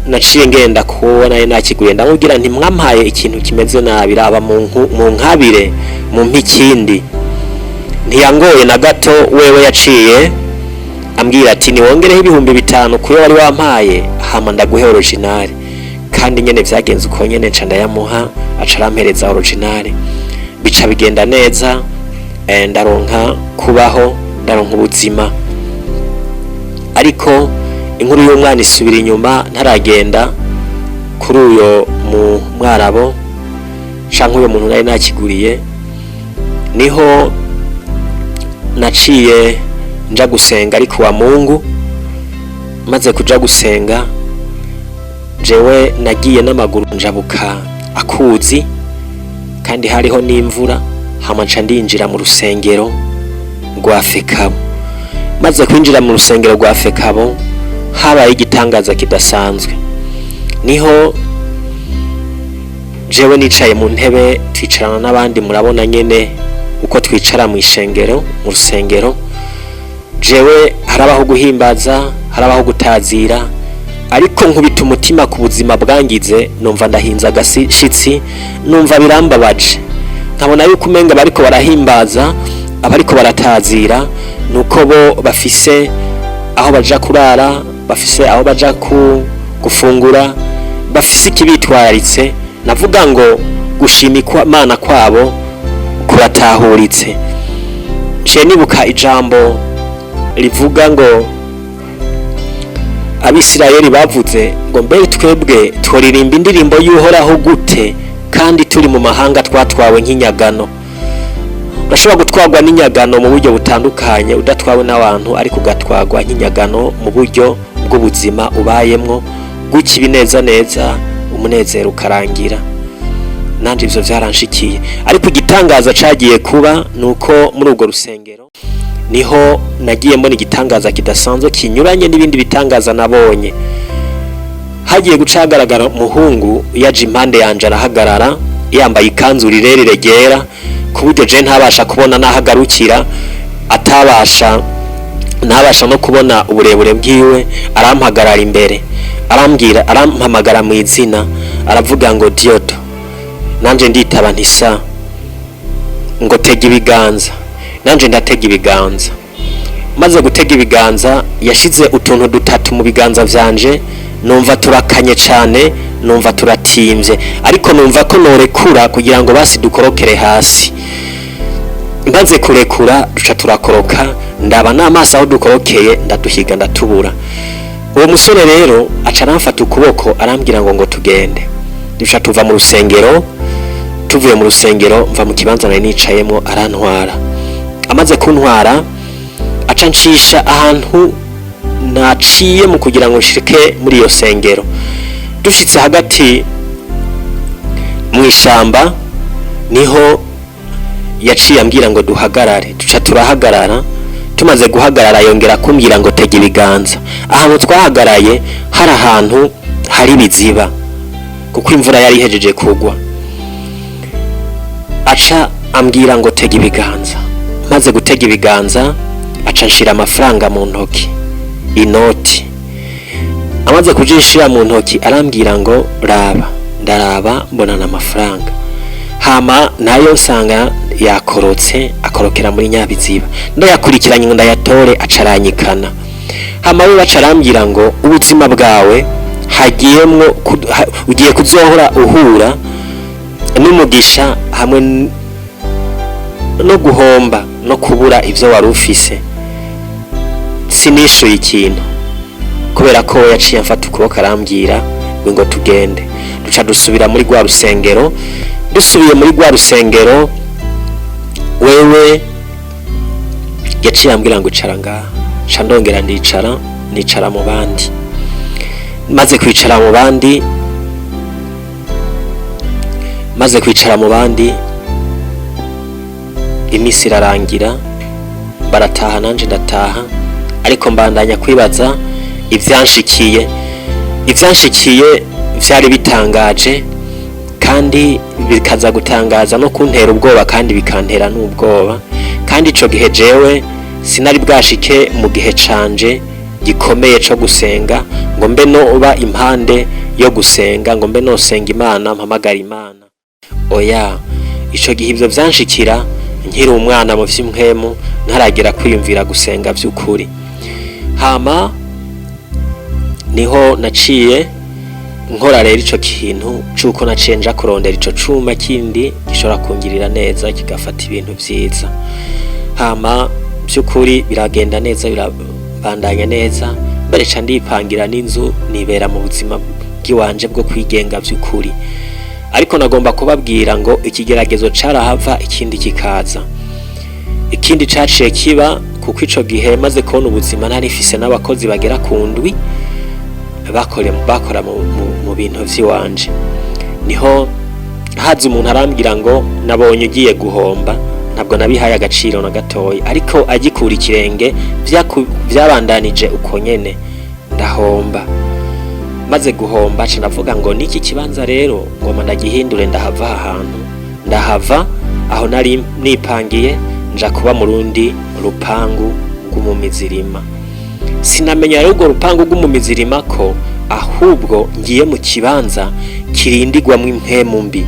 A: naciye ngenda kuwo nari nakiguye, ndamubwira nti: "Mwampaye ikintu kimeze nabi, raba mu nkabire mumpe ikindi." Ntiyangoye na gato, wewe yaciye ambwira ati: "Niwongereho 5000 kuyo wari wampaye, hama ndaguhe original." Kandi nyene vyagenze uko nyene, nca ndayamuha, aca arampereza original, bica bigenda neza. Ndaronka kubaho, ndaronka ubuzima. Ariko inkuru y'umwana isubira inyuma. Ntaragenda kuri uyo mu mwarabo canke uyo muntu nari nakiguriye, niho naciye nja gusenga, ariko wa Mungu. Maze kuja gusenga, jewe nagiye n'amaguru, njabuka akuzi, kandi hariho n'imvura. Hama nca ndinjira mu rusengero rwa FECABU. Maze kwinjira mu rusengero rwa FECABU, habaye igitangaza kidasanzwe. Niho jewe nicaye mu ntebe, twicarana n'abandi, murabona nyene uko twicara mu ishengero, mu rusengero. Jewe harabaho guhimbaza, harabaho gutazira, ariko nkubita umutima ku buzima bwangize, numva ndahinza agashitsi, numva birambabaje, nkabona yuko umenga bariko barahimbaza, abariko baratazira, nuko bo bafise aho baja kurara, bafise aho baja gufungura, bafise ikibitwararitse. Navuga ngo gushima Imana kwabo kuratahuritse. Nciye nibuka ijambo rivuga ngo Abisirayeli bavuze ngo: "Mbere twebwe tworirimba indirimbo y'Uhoraho gute kandi turi mu mahanga, twatwawe nk'inyagano?" Urashobora gutwarwa n'inyagano mu buryo butandukanye, udatwawe n'abantu, ariko ugatwarwa nk'inyagano mu buryo bw'ubuzima ubayemwo, gutya ibineza neza, umunezero ukarangira. Nanje ivyo vyaranshikiye, ariko igitangaza cagiye kuba nuko muri urwo rusengero niho nagiye mbona igitangaza kidasanzwe, kinyuranye n'ibindi bitangaza nabonye. Hagiye guca hagaragara umuhungu yaje impande yanje, arahagarara yambaye ikanzu rirerire ryera, ku buryo je ntabasha kubona n'aho agarukira, atabasha ntabasha no kubona uburebure bwiwe. Arampagarara imbere, arambwira, arampamagara mu izina, aravuga ngo: "Diodo." Nanje nditaba ntisa. Ngo: "Tega ibiganza." Nanje ndatega ibiganza. Maze gutega ibiganza, yashize utuntu dutatu mu biganza vyanje. Numva turakanye cane, numva turatimvye, ariko numva ko norekura kugira ngo basi dukorokere hasi. Maze kurekura, duca turakoroka. Ndaba n'amaso aho dukorokeye, ndaduhiga ndatubura. Uwo musore rero aca aramfata ukuboko, arambwira ngo tugende. Duca tuva mu rusengero. Tuvuye mu rusengero, mva mu kibanza nari nicayemo, arantwara. Amaze kuntwara, aca ncisha ahantu naciye mu kugira ngo nshike muri iyo sengero. Dushitse hagati mu ishamba, niho yaciye ambwira ngo duhagarare. Duca turahagarara. Tumaze guhagarara, yongera kumbwira ngo: "Tega ibiganza." Ahantu twahagaraye hari ahantu hari ibiziba, kuko imvura yari ihejeje kugwa. Aca ambwira ngo: "Tega ibiganza." Maze gutega ibiganza, aca nshira amafaranga mu ntoki, inoti. Amaze kujishira mu ntoki, arambwira ngo: "Raba." Ndaraba, mbona amafaranga. Hama nayo nsanga yakorotse, akorokera muri nyabiziba. Ndayakurikiranye ngo ndayatore, acaranyikana. Hama we baca arambwira ngo: "Ubuzima bwawe hagiyemwo ugiye kuzohora uhura n'umugisha hamwe no guhomba no kubura ivyo wari ufise." Sinishuye ikintu, kubera ko we yaciye amfata ukuboko, arambwira ngo tugende. Duca dusubira muri rwa rusengero. Dusubiye muri rwa rusengero, wewe yaciye ambwira ngo: "Icara ngaha." Nca ndongera ndicara, nicara mu bandi. Maze kwicara mu bandi, iminsi irarangira, barataha, nanje ndataha, ariko mbandanya kwibaza ivyanshikiye. Ivyanshikiye vyari bitangaje, kandi bikaza gutangaza no kuntera ubwoba, kandi bikantera n'ubwoba. Kandi ico gihe jewe sinari bwashike mu gihe canje gikomeye co gusenga, ngo mbe noba impande yo gusenga, ngo mbe nosenga Imana, mpamagara Imana. Oya, ico gihe ivyo vyanshikira nkiri umwana mu vy'impwemu, ntaragera kwiyumvira gusenga vy'ukuri. Hama niho naciye nkora rero ico kintu c'uko naciye nja kurondera ico cuma kindi gishobora kungirira neza, kigafata ibintu vyiza. Hama by'ukuri biragenda neza, birabandanya neza, mbere ca ndipangira n'inzu, nibera mu buzima bw'iwanje bwo kwigenga vy'ukuri. Ariko nagomba kubabwira ngo ikigeragezo carahava, ikindi kikaza. Ikindi caciye kiba, kuko ico gihe maze kubona ubuzima nari mfise n'abakozi bagera ku ndwi bakora mu bintu vy'iwanje, niho haza umuntu arambwira ngo: "Nabonye ugiye guhomba." Ntabwo nabihaye agaciro na gatoya, ariko agikura ikirenge, vyabandanije uko nyene, ndahomba. Maze guhomba, ca ndavuga ngo: "Niki kibanza rero ngoma ndagihindure, ndahava aha hantu." Ndahava aho nari nipangiye, nja kuba mu rundi rupangu rw'umumizirima. Sinamenya rero urwo rupangu rw'umumizirima ko ahubwo ngiye mu kibanza kirindigwamwo impwemu mbi,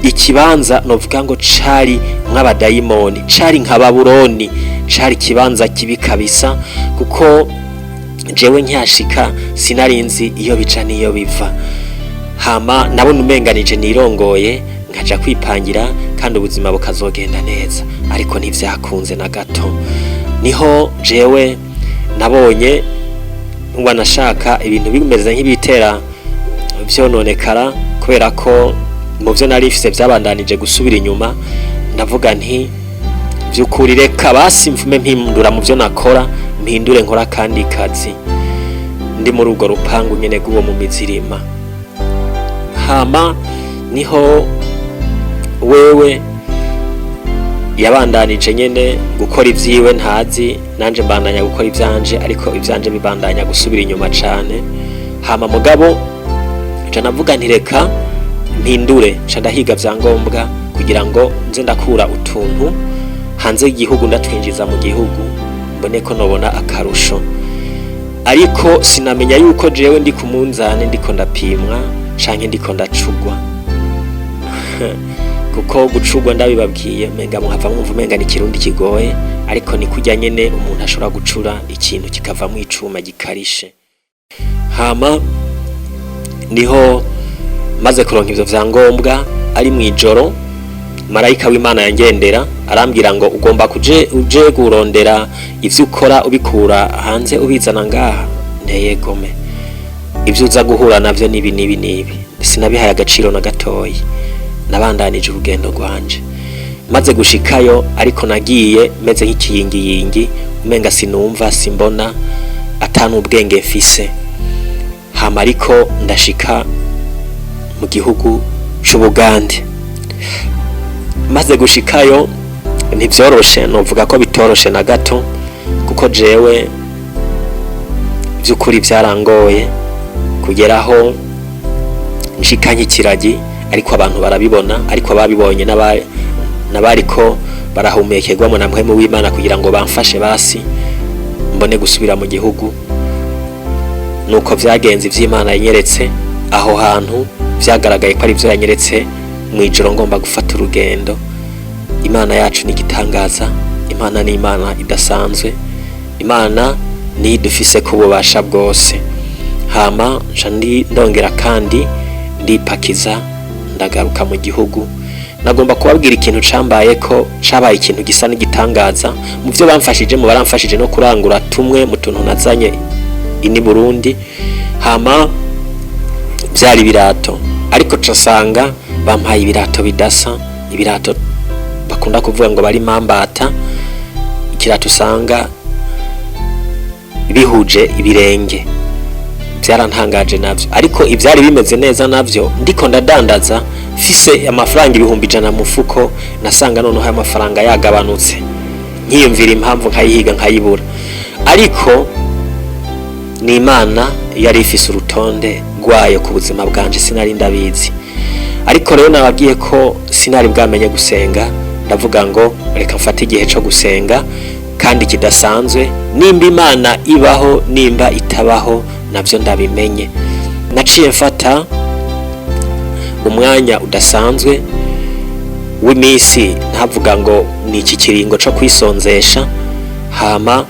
A: ikibanza novuga ngo cari nk'abadayimoni, cari nka Babuloni, cari ikibanza kibi kabisa, kuko jewe nkihashika sinarinzi iyo bica n'iyo biva. Hama nabona umenganije nirongoye, nkaja kwipangira kandi ubuzima bukazogenda neza, ariko ntivyakunze na gato. Niho jewe nabonye wanashaka ibintu bimeze nk'ibitera vyononekara, kubera ko mu vyo nari mfise vyabandanije gusubira inyuma. Ndavuga nti: "Vyukuri reka basi mvume mpindura mu vyo nakora, mpindure nkora kandi kazi ndi muri urwo rupangu nyene rw'uwo mu mizirima." Hama niho Wewe yabandanije nyene gukora ivyiwe ntazi, nanje mbandanya gukora ivyanje, ariko ivyanje bibandanya gusubira inyuma cane. Hama mugabo nca navuga nti reka mpindure, nca ndahiga vyangombwa kugira ngo nze ndakura utuntu hanze y'igihugu ndatwinjiza mu gihugu, mbone ko nobona akarusho. Ariko sinamenya yuko jewe ndi ku munzane ndiko ndapimwa canke ndiko ndacugwa, kuko gucugwa ndabibabwiye umenga muhava mwumva umenga ni ikirundi kigoye, ariko ni kurya nyene umuntu ashobora gucura ikintu kikavamwo icuma gikarishe. Hama niho maze kuronka ivyo vyangombwa, ari mw'ijoro, marayika w'Imana yangendera arambwira ngo ugomba kuje uje kurondera ivyo ukora ubikura hanze ubizana ngaha. Nteye gome, ivyo uza guhura navyo nibi nibi nibi. Sinabihaye agaciro na gatoyi, nabandanije urugendo rwanje. Maze gushikayo ariko nagiye meze nk'ikiyingiyingi, umenga sinumva, simbona, atanu ubwenge mfise. Hama ariko ndashika mu gihugu c'Ubugande. Maze gushikayo ntivyoroshe, novuga ko bitoroshe na gato, kuko jewe vy'ukuri vyarangoye kugeraho nshika nk'ikiragi, ariko abantu barabibona, ariko ababibonye n'abariko barahumekerwamo na mpwemu w'Imana kugira ngo bamfashe basi mbone gusubira mu gihugu. Nuko vyagenze, ivy'Imana yanyeretse aho hantu vyagaragaye ko ari ivyo yanyeretse mw'ijoro ngomba gufata urugendo. Imana yacu ni igitangaza, Imana ni Imana idasanzwe, Imana niyo idufise ku bubasha bwose. Hama nca ndongera kandi ndipakiza ndagaruka mu gihugu. Nagomba kubabwira ikintu cambaye ko cabaye ikintu gisa n'igitangaza. Mu byo bamfashije, mu baramfashije no kurangura tumwe mu tuntu nazanye ini Burundi. Hama byari ibirato, ariko casanga bampaye ibirato bidasa, ibirato bakunda kuvuga ngo bari mambata. Ikirato usanga bihuje ibirenge, byarantangaje navyo, ariko ivyari bimeze neza navyo. Ndiko ndadandaza mfise amafaranga 100,000 mu mufuko, nasanga noneho ayo mafaranga yagabanutse, nkiyumvira impamvu nkayihiga nkayibura. Ariko ni Imana yari ifise urutonde rwayo ku buzima bwanje, sinari ndabizi. Ariko rero nababwiye ko sinari bwamenye gusenga. Ndavuga ngo reka mfate igihe co gusenga kandi kidasanzwe, nimba Imana ibaho, nimba itabaho navyo ndabimenye. Naciye mfata umwanya udasanzwe w'iminsi, ntavuga ngo ni iki kiringo co kwisonzesha. Hama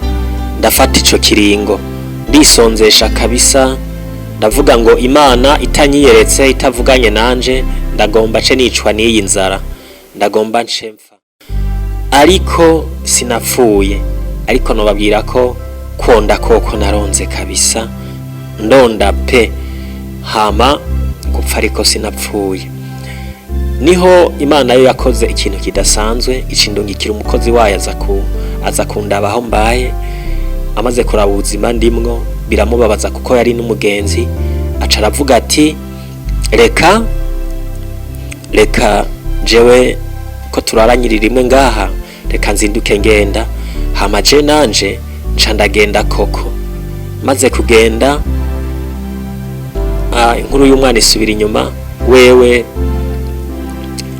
A: ndafata ico kiringo ndisonzesha kabisa, ndavuga ngo Imana itanyiyeretse, itavuganye nanje, ndagomba ce nicwa n'iyi nzara, ndagomba nce mfa. Ariko sinapfuye, ariko nobabwira ko konda koko naronze kabisa, ndonda pe, hama gupfa, ariko sinapfuye. Niho Imana yo yakoze ikintu kidasanzwe, icindungikira umukozi wayo, aza kundaba aho mbaye. Amaze kuraba ubuzima ndimwo biramubabaza, kuko yari n'umugenzi. Aca aravuga ati reka reka, jewe ko turaranyirira rimwe ngaha, reka nzinduke ngenda. Hama je nanje nca ndagenda koko. Maze kugenda, inkuru y'umwana isubira inyuma. Wewe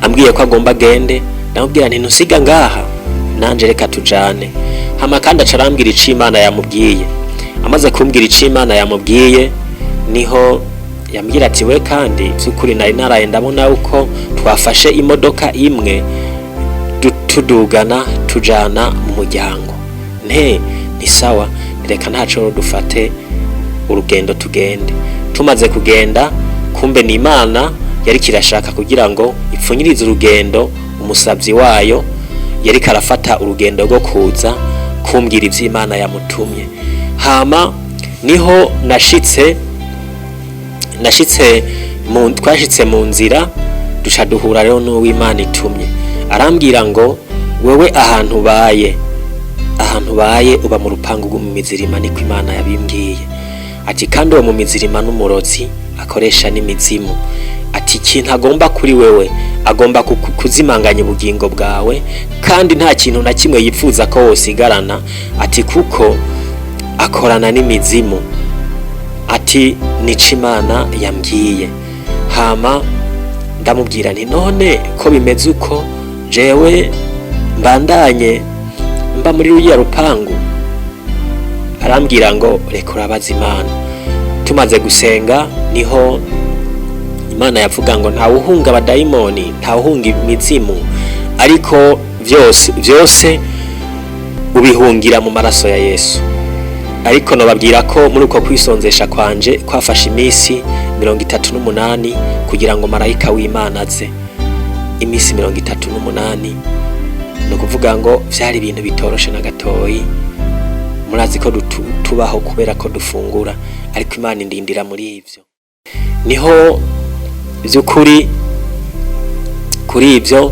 A: ambwiye ko agomba agende, ndamubwira nti ntusiga ngaha, nanje reka tujane. Hama kandi aca arambwira ico Imana yamubwiye. Amaze kumbwira ico Imana yamubwiye, niho yambwira ati we kandi by'ukuri nari naraye ndabona uko twafashe imodoka imwe tudugana tujana mu muryango. Nte ni sawa, reka ntaco dufate urugendo tugende. Tumaze kugenda, kumbe ni Imana yari kirashaka kugira ngo ipfunyirize urugendo umusabyi wayo yari karafata urugendo rwo kuza kumbwira ivy'Imana yamutumye. Hama niho nashitse mu twashitse mu nzira, duca duhura rero n'uw'Imana itumye. Arambwira ngo wewe ahantu ubaye uba mu rupangu rw'umumizirima, niko Imana yabimbwiye. Ati kandi uwo mumizirima n'umurozi akoresha n'imizimu. Ati ikintu agomba kuri wewe, agomba kuzimanganya ubugingo bwawe, kandi nta kintu na kimwe yifuza ko wosigarana. Ati kuko akorana n'imizimu. Ati nico Imana yambwiye. Hama ndamubwira nti none ko bimeze uko, jewe mbandanye mba muri ruriya rupangu? Arambwira ngo reka urabaza Imana. Tumaze gusenga niho Imana yavuga ngo ntawe uhunga abadayimoni, ntawe uhunga imizimu, ariko vyose vyose ubihungira mu maraso ya Yesu. Ariko nobabwira ko muri uko kwisonzesha kwanje kwafashe iminsi 38 kugira ngo marayika w'Imana aze. Iminsi 38, ni ukuvuga ngo vyari ibintu bitoroshe na gatoyi. Murazi ko tubaho kubera ko dufungura, ariko Imana indindira muri ivyo. Niho vy'ukuri kuri ivyo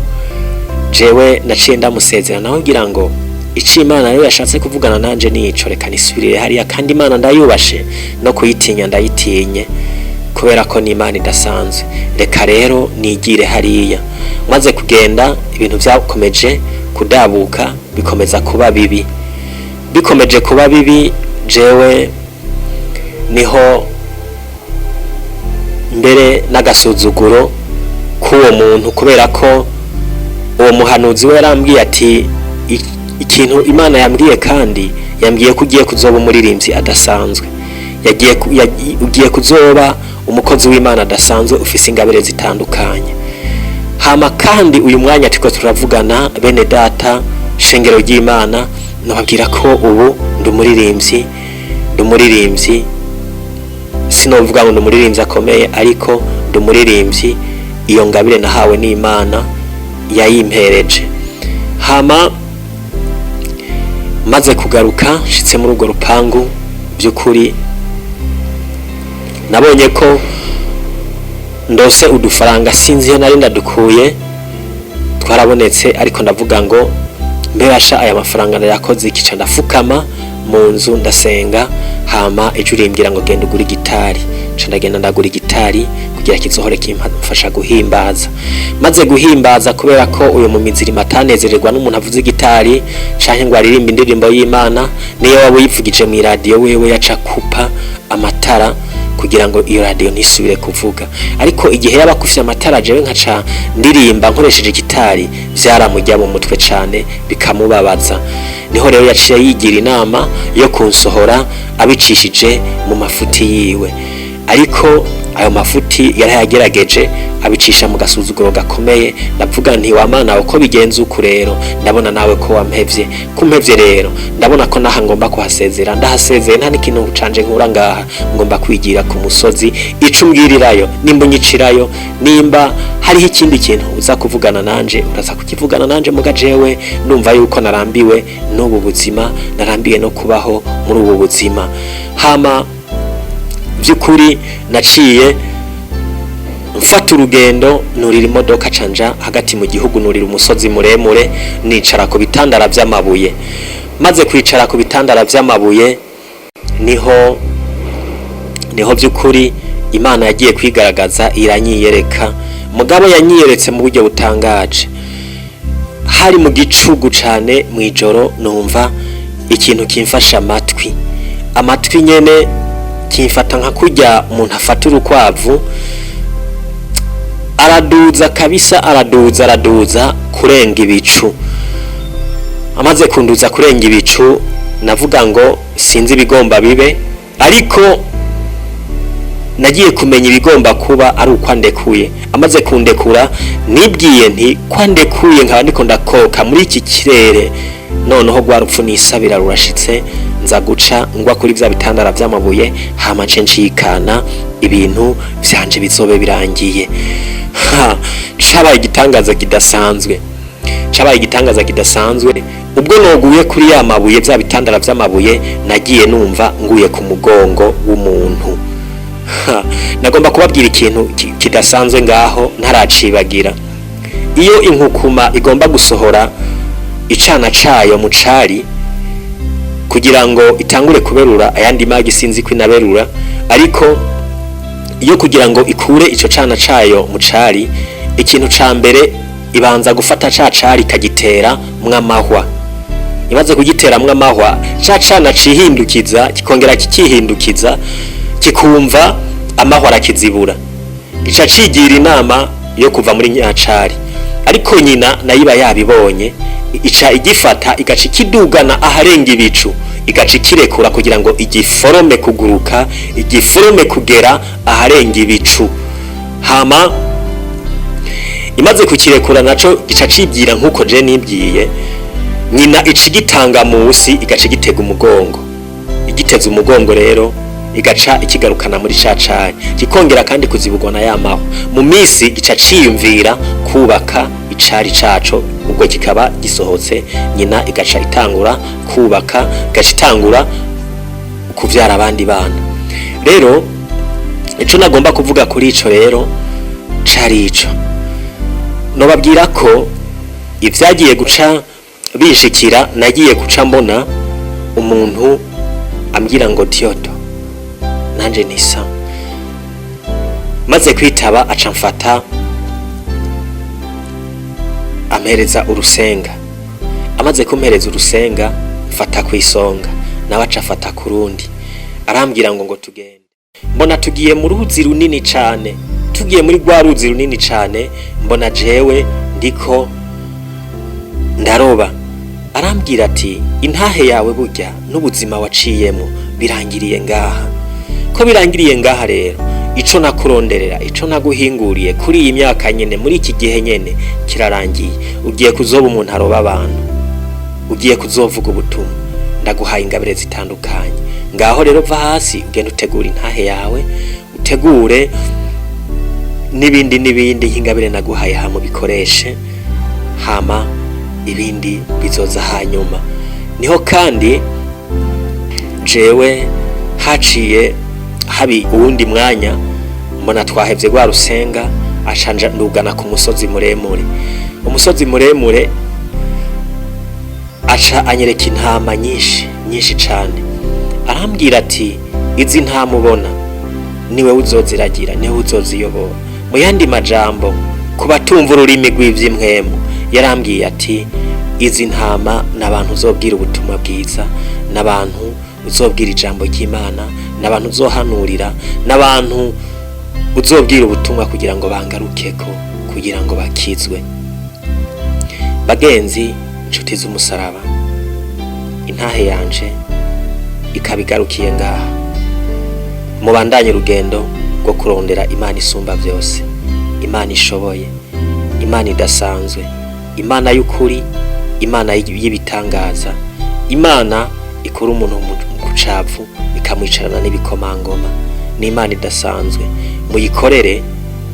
A: jewe naciye ndamusezera, nawe ngira ngo ico Imana rero yashatse kuvugana nanje nico, reka nisubirire hariya. Kandi Imana ndayubashe, no kuyitinya ndayitinye, kubera ko ni Imana idasanzwe. Reka rero nigire hariya. Maze kugenda, ibintu vyakomeje kudabuka, bikomeza kuba bibi. Bikomeje kuba bibi, jewe niho mbere n'agasuzuguro k'uwo muntu, kubera ko uwo muhanuzi we yarambwiye ati ikintu Imana yambwiye, kandi yambwiye ko ugiye kuzoba umuririmbyi adasanzwe, ugiye kuzoba umukozi w'Imana adasanzwe, ufise ingabire zitandukanye. Hama kandi uyu mwanya turiko turavugana, bene data, shengero ry'Imana, nababwira ko ubu ndi umuririmbyi, ndi umuririmbyi. Sinovuga ngo ndi umuririmbyi akomeye, ariko ndi umuririmbyi. Iyo ngabire nahawe n'Imana yayimpereje. Hama maze kugaruka nshitse muri urwo rupangu, by'ukuri nabonye ko ndose udufaranga, sinzi iyo nari ndadukuye, twarabonetse. Ariko ndavuga ngo mbebasha aya mafaranga ndayakoze ikica? Ndafukama mu nzu ndasenga, hama ejo urimbwira ngo genda ugure igitari. Nca ndagenda ndagura igitari kugira kizohore kimfasha guhimbaza. Maze guhimbaza, kubera ko uyu mu mizirima atanezererwa n'umuntu avuze igitari canke ngo aririmbe indirimbo y'Imana, niyo waba uyivugije mu iradiyo, wewe yaca kupa amatara kugira ngo iyo radiyo ntisubire kuvuga. Ariko igihe yaba akufye amatara, jewe nkaca ndirimba nkoresheje igitari, vyaramujya mu mutwe cane bikamubabaza. Niho rero yaciye yigira inama yo kunsohora abicishije mu mafuti yiwe. Ariko ayo mafuti yarayagerageje, abicisha mu gasuzuguro gakomeye. Ndavuga nti wa Mana, uko bigenze uku rero, ndabona nawe ko wampevye. Kumpevye rero, ndabona ko naha ngomba kuhasezera. Ndahasezeye, nta n'ikintu canje nkura ngaha. Ngomba kwigira ku musozi. Ico umbwirirayo, nimba unyicirayo, nimba hariho ikindi kintu uza kuvugana nanje, uraza kukivugana nanje. Muga jewe numva yuko narambiwe n'ubu buzima, narambiwe no kubaho muri ubu buzima. Hama by'ukuri naciye mfata urugendo, nurira imodoka, canja hagati mu gihugu, nurira umusozi muremure, nicara ku bitandara vy'amabuye. Maze kwicara ku bitandara vy'amabuye, niho by'ukuri Imana yagiye kwigaragaza, iranyiyereka. Mugabo yanyiyeretse mu buryo butangaje. Hari mu gicugu cane mw'ijoro, numva ikintu kimfasha amatwi, amatwi nyene kimfata nka kurya umuntu afata urukwavu, araduza kabisa, araduza, araduza kurenga ibicu. Amaze kunduza kurenga ibicu, navuga ngo sinzi ibigomba bibe, ariko nagiye kumenya ibigomba kuba ari uko andekuye. Amaze kundekura, nibwiye nti ko andekuye nkaba ndiko ndakoka muri iki kirere, noneho rwa rupfu nisabira rurashitse, nza guca ngwa kuri vya bitandara vy'amabuye, hama nce ncikana, ibintu vyanje bizobe birangiye. Ha, cabaye igitangaza kidasanzwe, cabaye igitangaza kidasanzwe. Ubwo noguye kuri ya mabuye, vya bitandara vy'amabuye, nagiye numva nguye ku mugongo w'umuntu. Ha, nagomba kubabwira ikintu kidasanzwe ngaho ntaracibagira. Iyo inkukuma igomba gusohora icana cayo mu cari kugira ngo itangure kuberura ayandi magi, sinzi ko inaberura, ariko Iyo kugira ngo ikure ico cana cayo mu cari, ikintu ca mbere ibanza gufata ca cari ikagitera mw'amahwa. Imaze kugiteramwo amahwa, ca cana cihindukiza, kikongera kikihindukiza, kikumva amahwa arakizibura, gica cigira inama yo kuva muri nyacari. Ariko nyina nayo iba yabibonye, ica igifata, igaca ikidugana aharenga ibicu, igaca ikirekura kugira ngo igiforome kuguruka, igiforome kugera aharenga ibicu. Hama imaze kukirekura, naco gica cibwira nk'uko je nibwiye. Nyina ica igitanga musi, igaca igitega umugongo. Igiteze umugongo rero, igaca ikigarukana muri ca cari, kikongera kandi kuzibugwa na ya mahwa. Mu misi gica ciyumvira kubaka icari caco, ubwo kikaba gisohotse. Nyina igaca itangura kubaka, igaca itangura kuvyara abandi bana. Rero ico nagomba kuvuga kuri ico rero cari ico nobabwira ko ivyagiye guca binshikira. Nagiye guca mbona umuntu ambwira ngo "Tioto", nanje nisa maze kwitaba, aca mfata ampereza urusenga. Amaze kumpereza urusenga, mfata ku isonga, nawe aca afata ku rundi. Arambwira ngo tugende. Mbona tugiye mu ruzi runini cane. Tugiye muri rwa ruzi runini cane, mbona jewe ndiko ndaroba. Arambwira ati: "Intahe yawe burya n'ubuzima waciyemo birangiriye ngaha. Ko birangiriye ngaha rero, ico nakuronderera, ico naguhinguriye kuri iyi myaka nyene, muri iki gihe nyene, kirarangiye. Ugiye kuzoba umuntu aroba abantu, ugiye kuzovuga ubutumwa, ndaguhaye ingabire zitandukanye. Ngaho rero va hasi ugenda utegura intahe yawe, utegure n'ibindi n'ibindi nk'ingabire naguhaye, hama ubikoreshe, hama ibindi bizoza hanyuma." Niho kandi jewe haciye habi uwundi mwanya, mbona twahevye rwa rusenga, acanja ndugana ku musozi muremure. Umusozi muremure, aca anyereka intama nyinshi nyinshi cane. Arambwira ati: "Izi ntama ubona, niwe uzoziragira, niwe uzoziyobora." Mu yandi majambo, ku batumva ururimi rw'ivy'impwemu, yarambwiye ati: "Izi ntama ni abantu uzobwira ubutumwa bwiza, n'abantu uzobwira ijambo ry'Imana, n'abantu uzohanurira, n'abantu uzobwira ubutumwa kugira ngo bangarukeko, kugira ngo bakizwe." Bagenzi, inshuti z'umusaraba, intahe yanje ikaba igarukiye ngaha. Mubandanye urugendo rwo kurondera Imana isumba byose, Imana ishoboye, Imana idasanzwe, Imana y'ukuri, Imana y'ibitangaza, Imana ikura umuntu mu kucavu ikamwicarana n'ibikomangoma. Ni Imana idasanzwe. Muyikorere,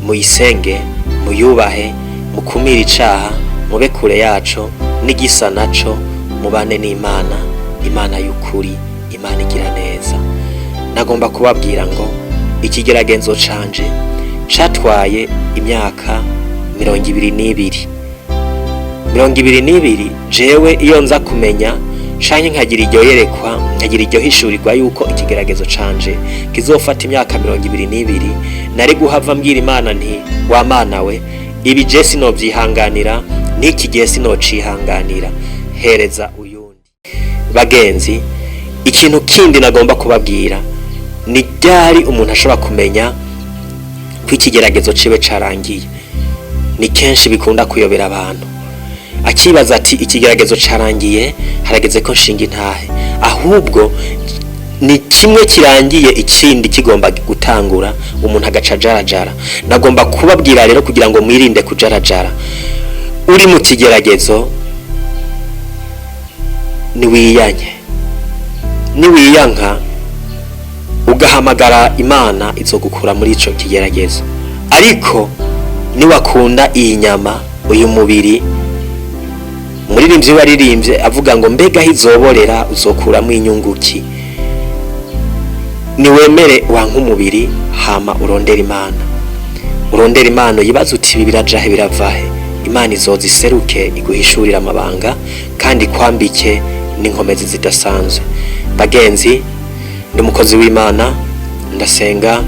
A: muyisenge, muyubahe, mukumire icaha, mube kure yaco n'igisa naco, mubane n'Imana, Imana y'ukuri, Imana igira neza. Nagomba kubabwira ngo ikigeragezo canje catwaye imyaka 22, 22. Jewe iyo nza kumenya canke nkagira iryo yerekwa, nkagira iryo hishurirwa yuko ikigeragezo canje kizofata imyaka 22, nari guhava mbwira Imana nti: "Wa Mana we, ibi je sinovyihanganira, n'iki gihe sinocihanganira, hereza uyundi." Bagenzi, ikintu kindi nagomba kubabwira ni ryari umuntu ashobora kumenya ko ikigeragezo ciwe carangiye? Ni kenshi bikunda kuyobera abantu, akibaza ati: "Ikigeragezo carangiye, harageze ko nshinga intahe." Ahubwo ni kimwe kirangiye, ikindi kigomba gutangura, umuntu agaca ajarajara. Nagomba kubabwira rero kugira ngo mwirinde kujarajara uri mu kigeragezo, niwiyanye. Niwiyanka ugahamagara Imana, izogukura muri ico kigeragezo. Ariko niwakunda iyi nyama, uyu mubiri, umuririmbyi waririmbye avuga ngo: "Mbega aho izoborera uzokuramo inyunguki?" Niwemere wanka umubiri, hama urondera Imana, urondera Imana, yibaza uti: "Ibi birajahe, biravahe?" Imana izoza iseruke, iguhishurira amabanga kandi ikwambike n'inkomezi zidasanzwe. Bagenzi, ndi umukozi w'Imana, ndasenga.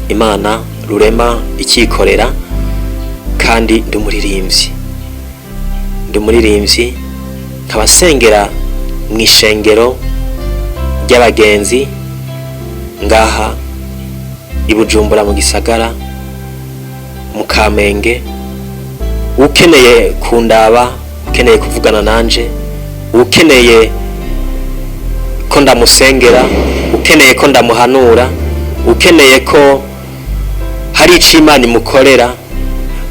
A: Imana Rurema ikikorera, kandi ndi umuririmbyi, ndi umuririmbyi, nkaba nsengera mu ishengero ry'abagenzi ngaha i Bujumbura mu gisagara, mu Kamenge. Ukeneye kundaba, ukeneye kuvugana nanje, ukeneye ko ndamusengera, ukeneye ko ndamuhanura, ukeneye ko hari ico Imana imukorera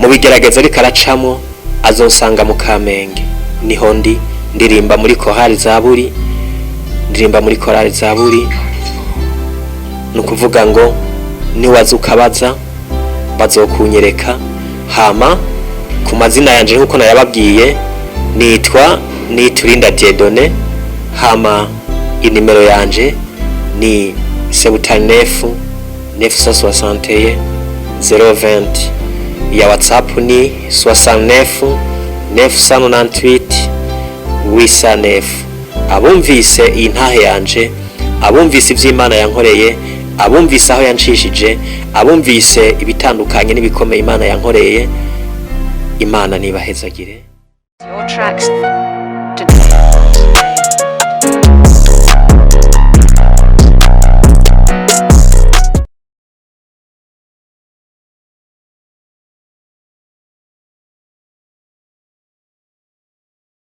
A: mu bigeragezo ariko aracamo, azosanga mu Kamenge niho ndi. Ndirimba muri korali Zaburi, ndirimba muri korali Zaburi. Ni ukuvuga ngo niwaza ukabaza bazokunyereka. Hama ku mazina yanje, nk'uko nayababwiye, nitwa Niturinda Dieudonné. Hama inimero yanje ni 79 961 020. Iya WhatsApp ni 69 998 809. Abumvise iyi ntahe yanje, abumvise ivy'Imana yankoreye, abumvise aho yancishije, abumvise ibitandukanye n'ibikomeye Imana yankoreye, Imana nibahezagire.
B: Your tracks.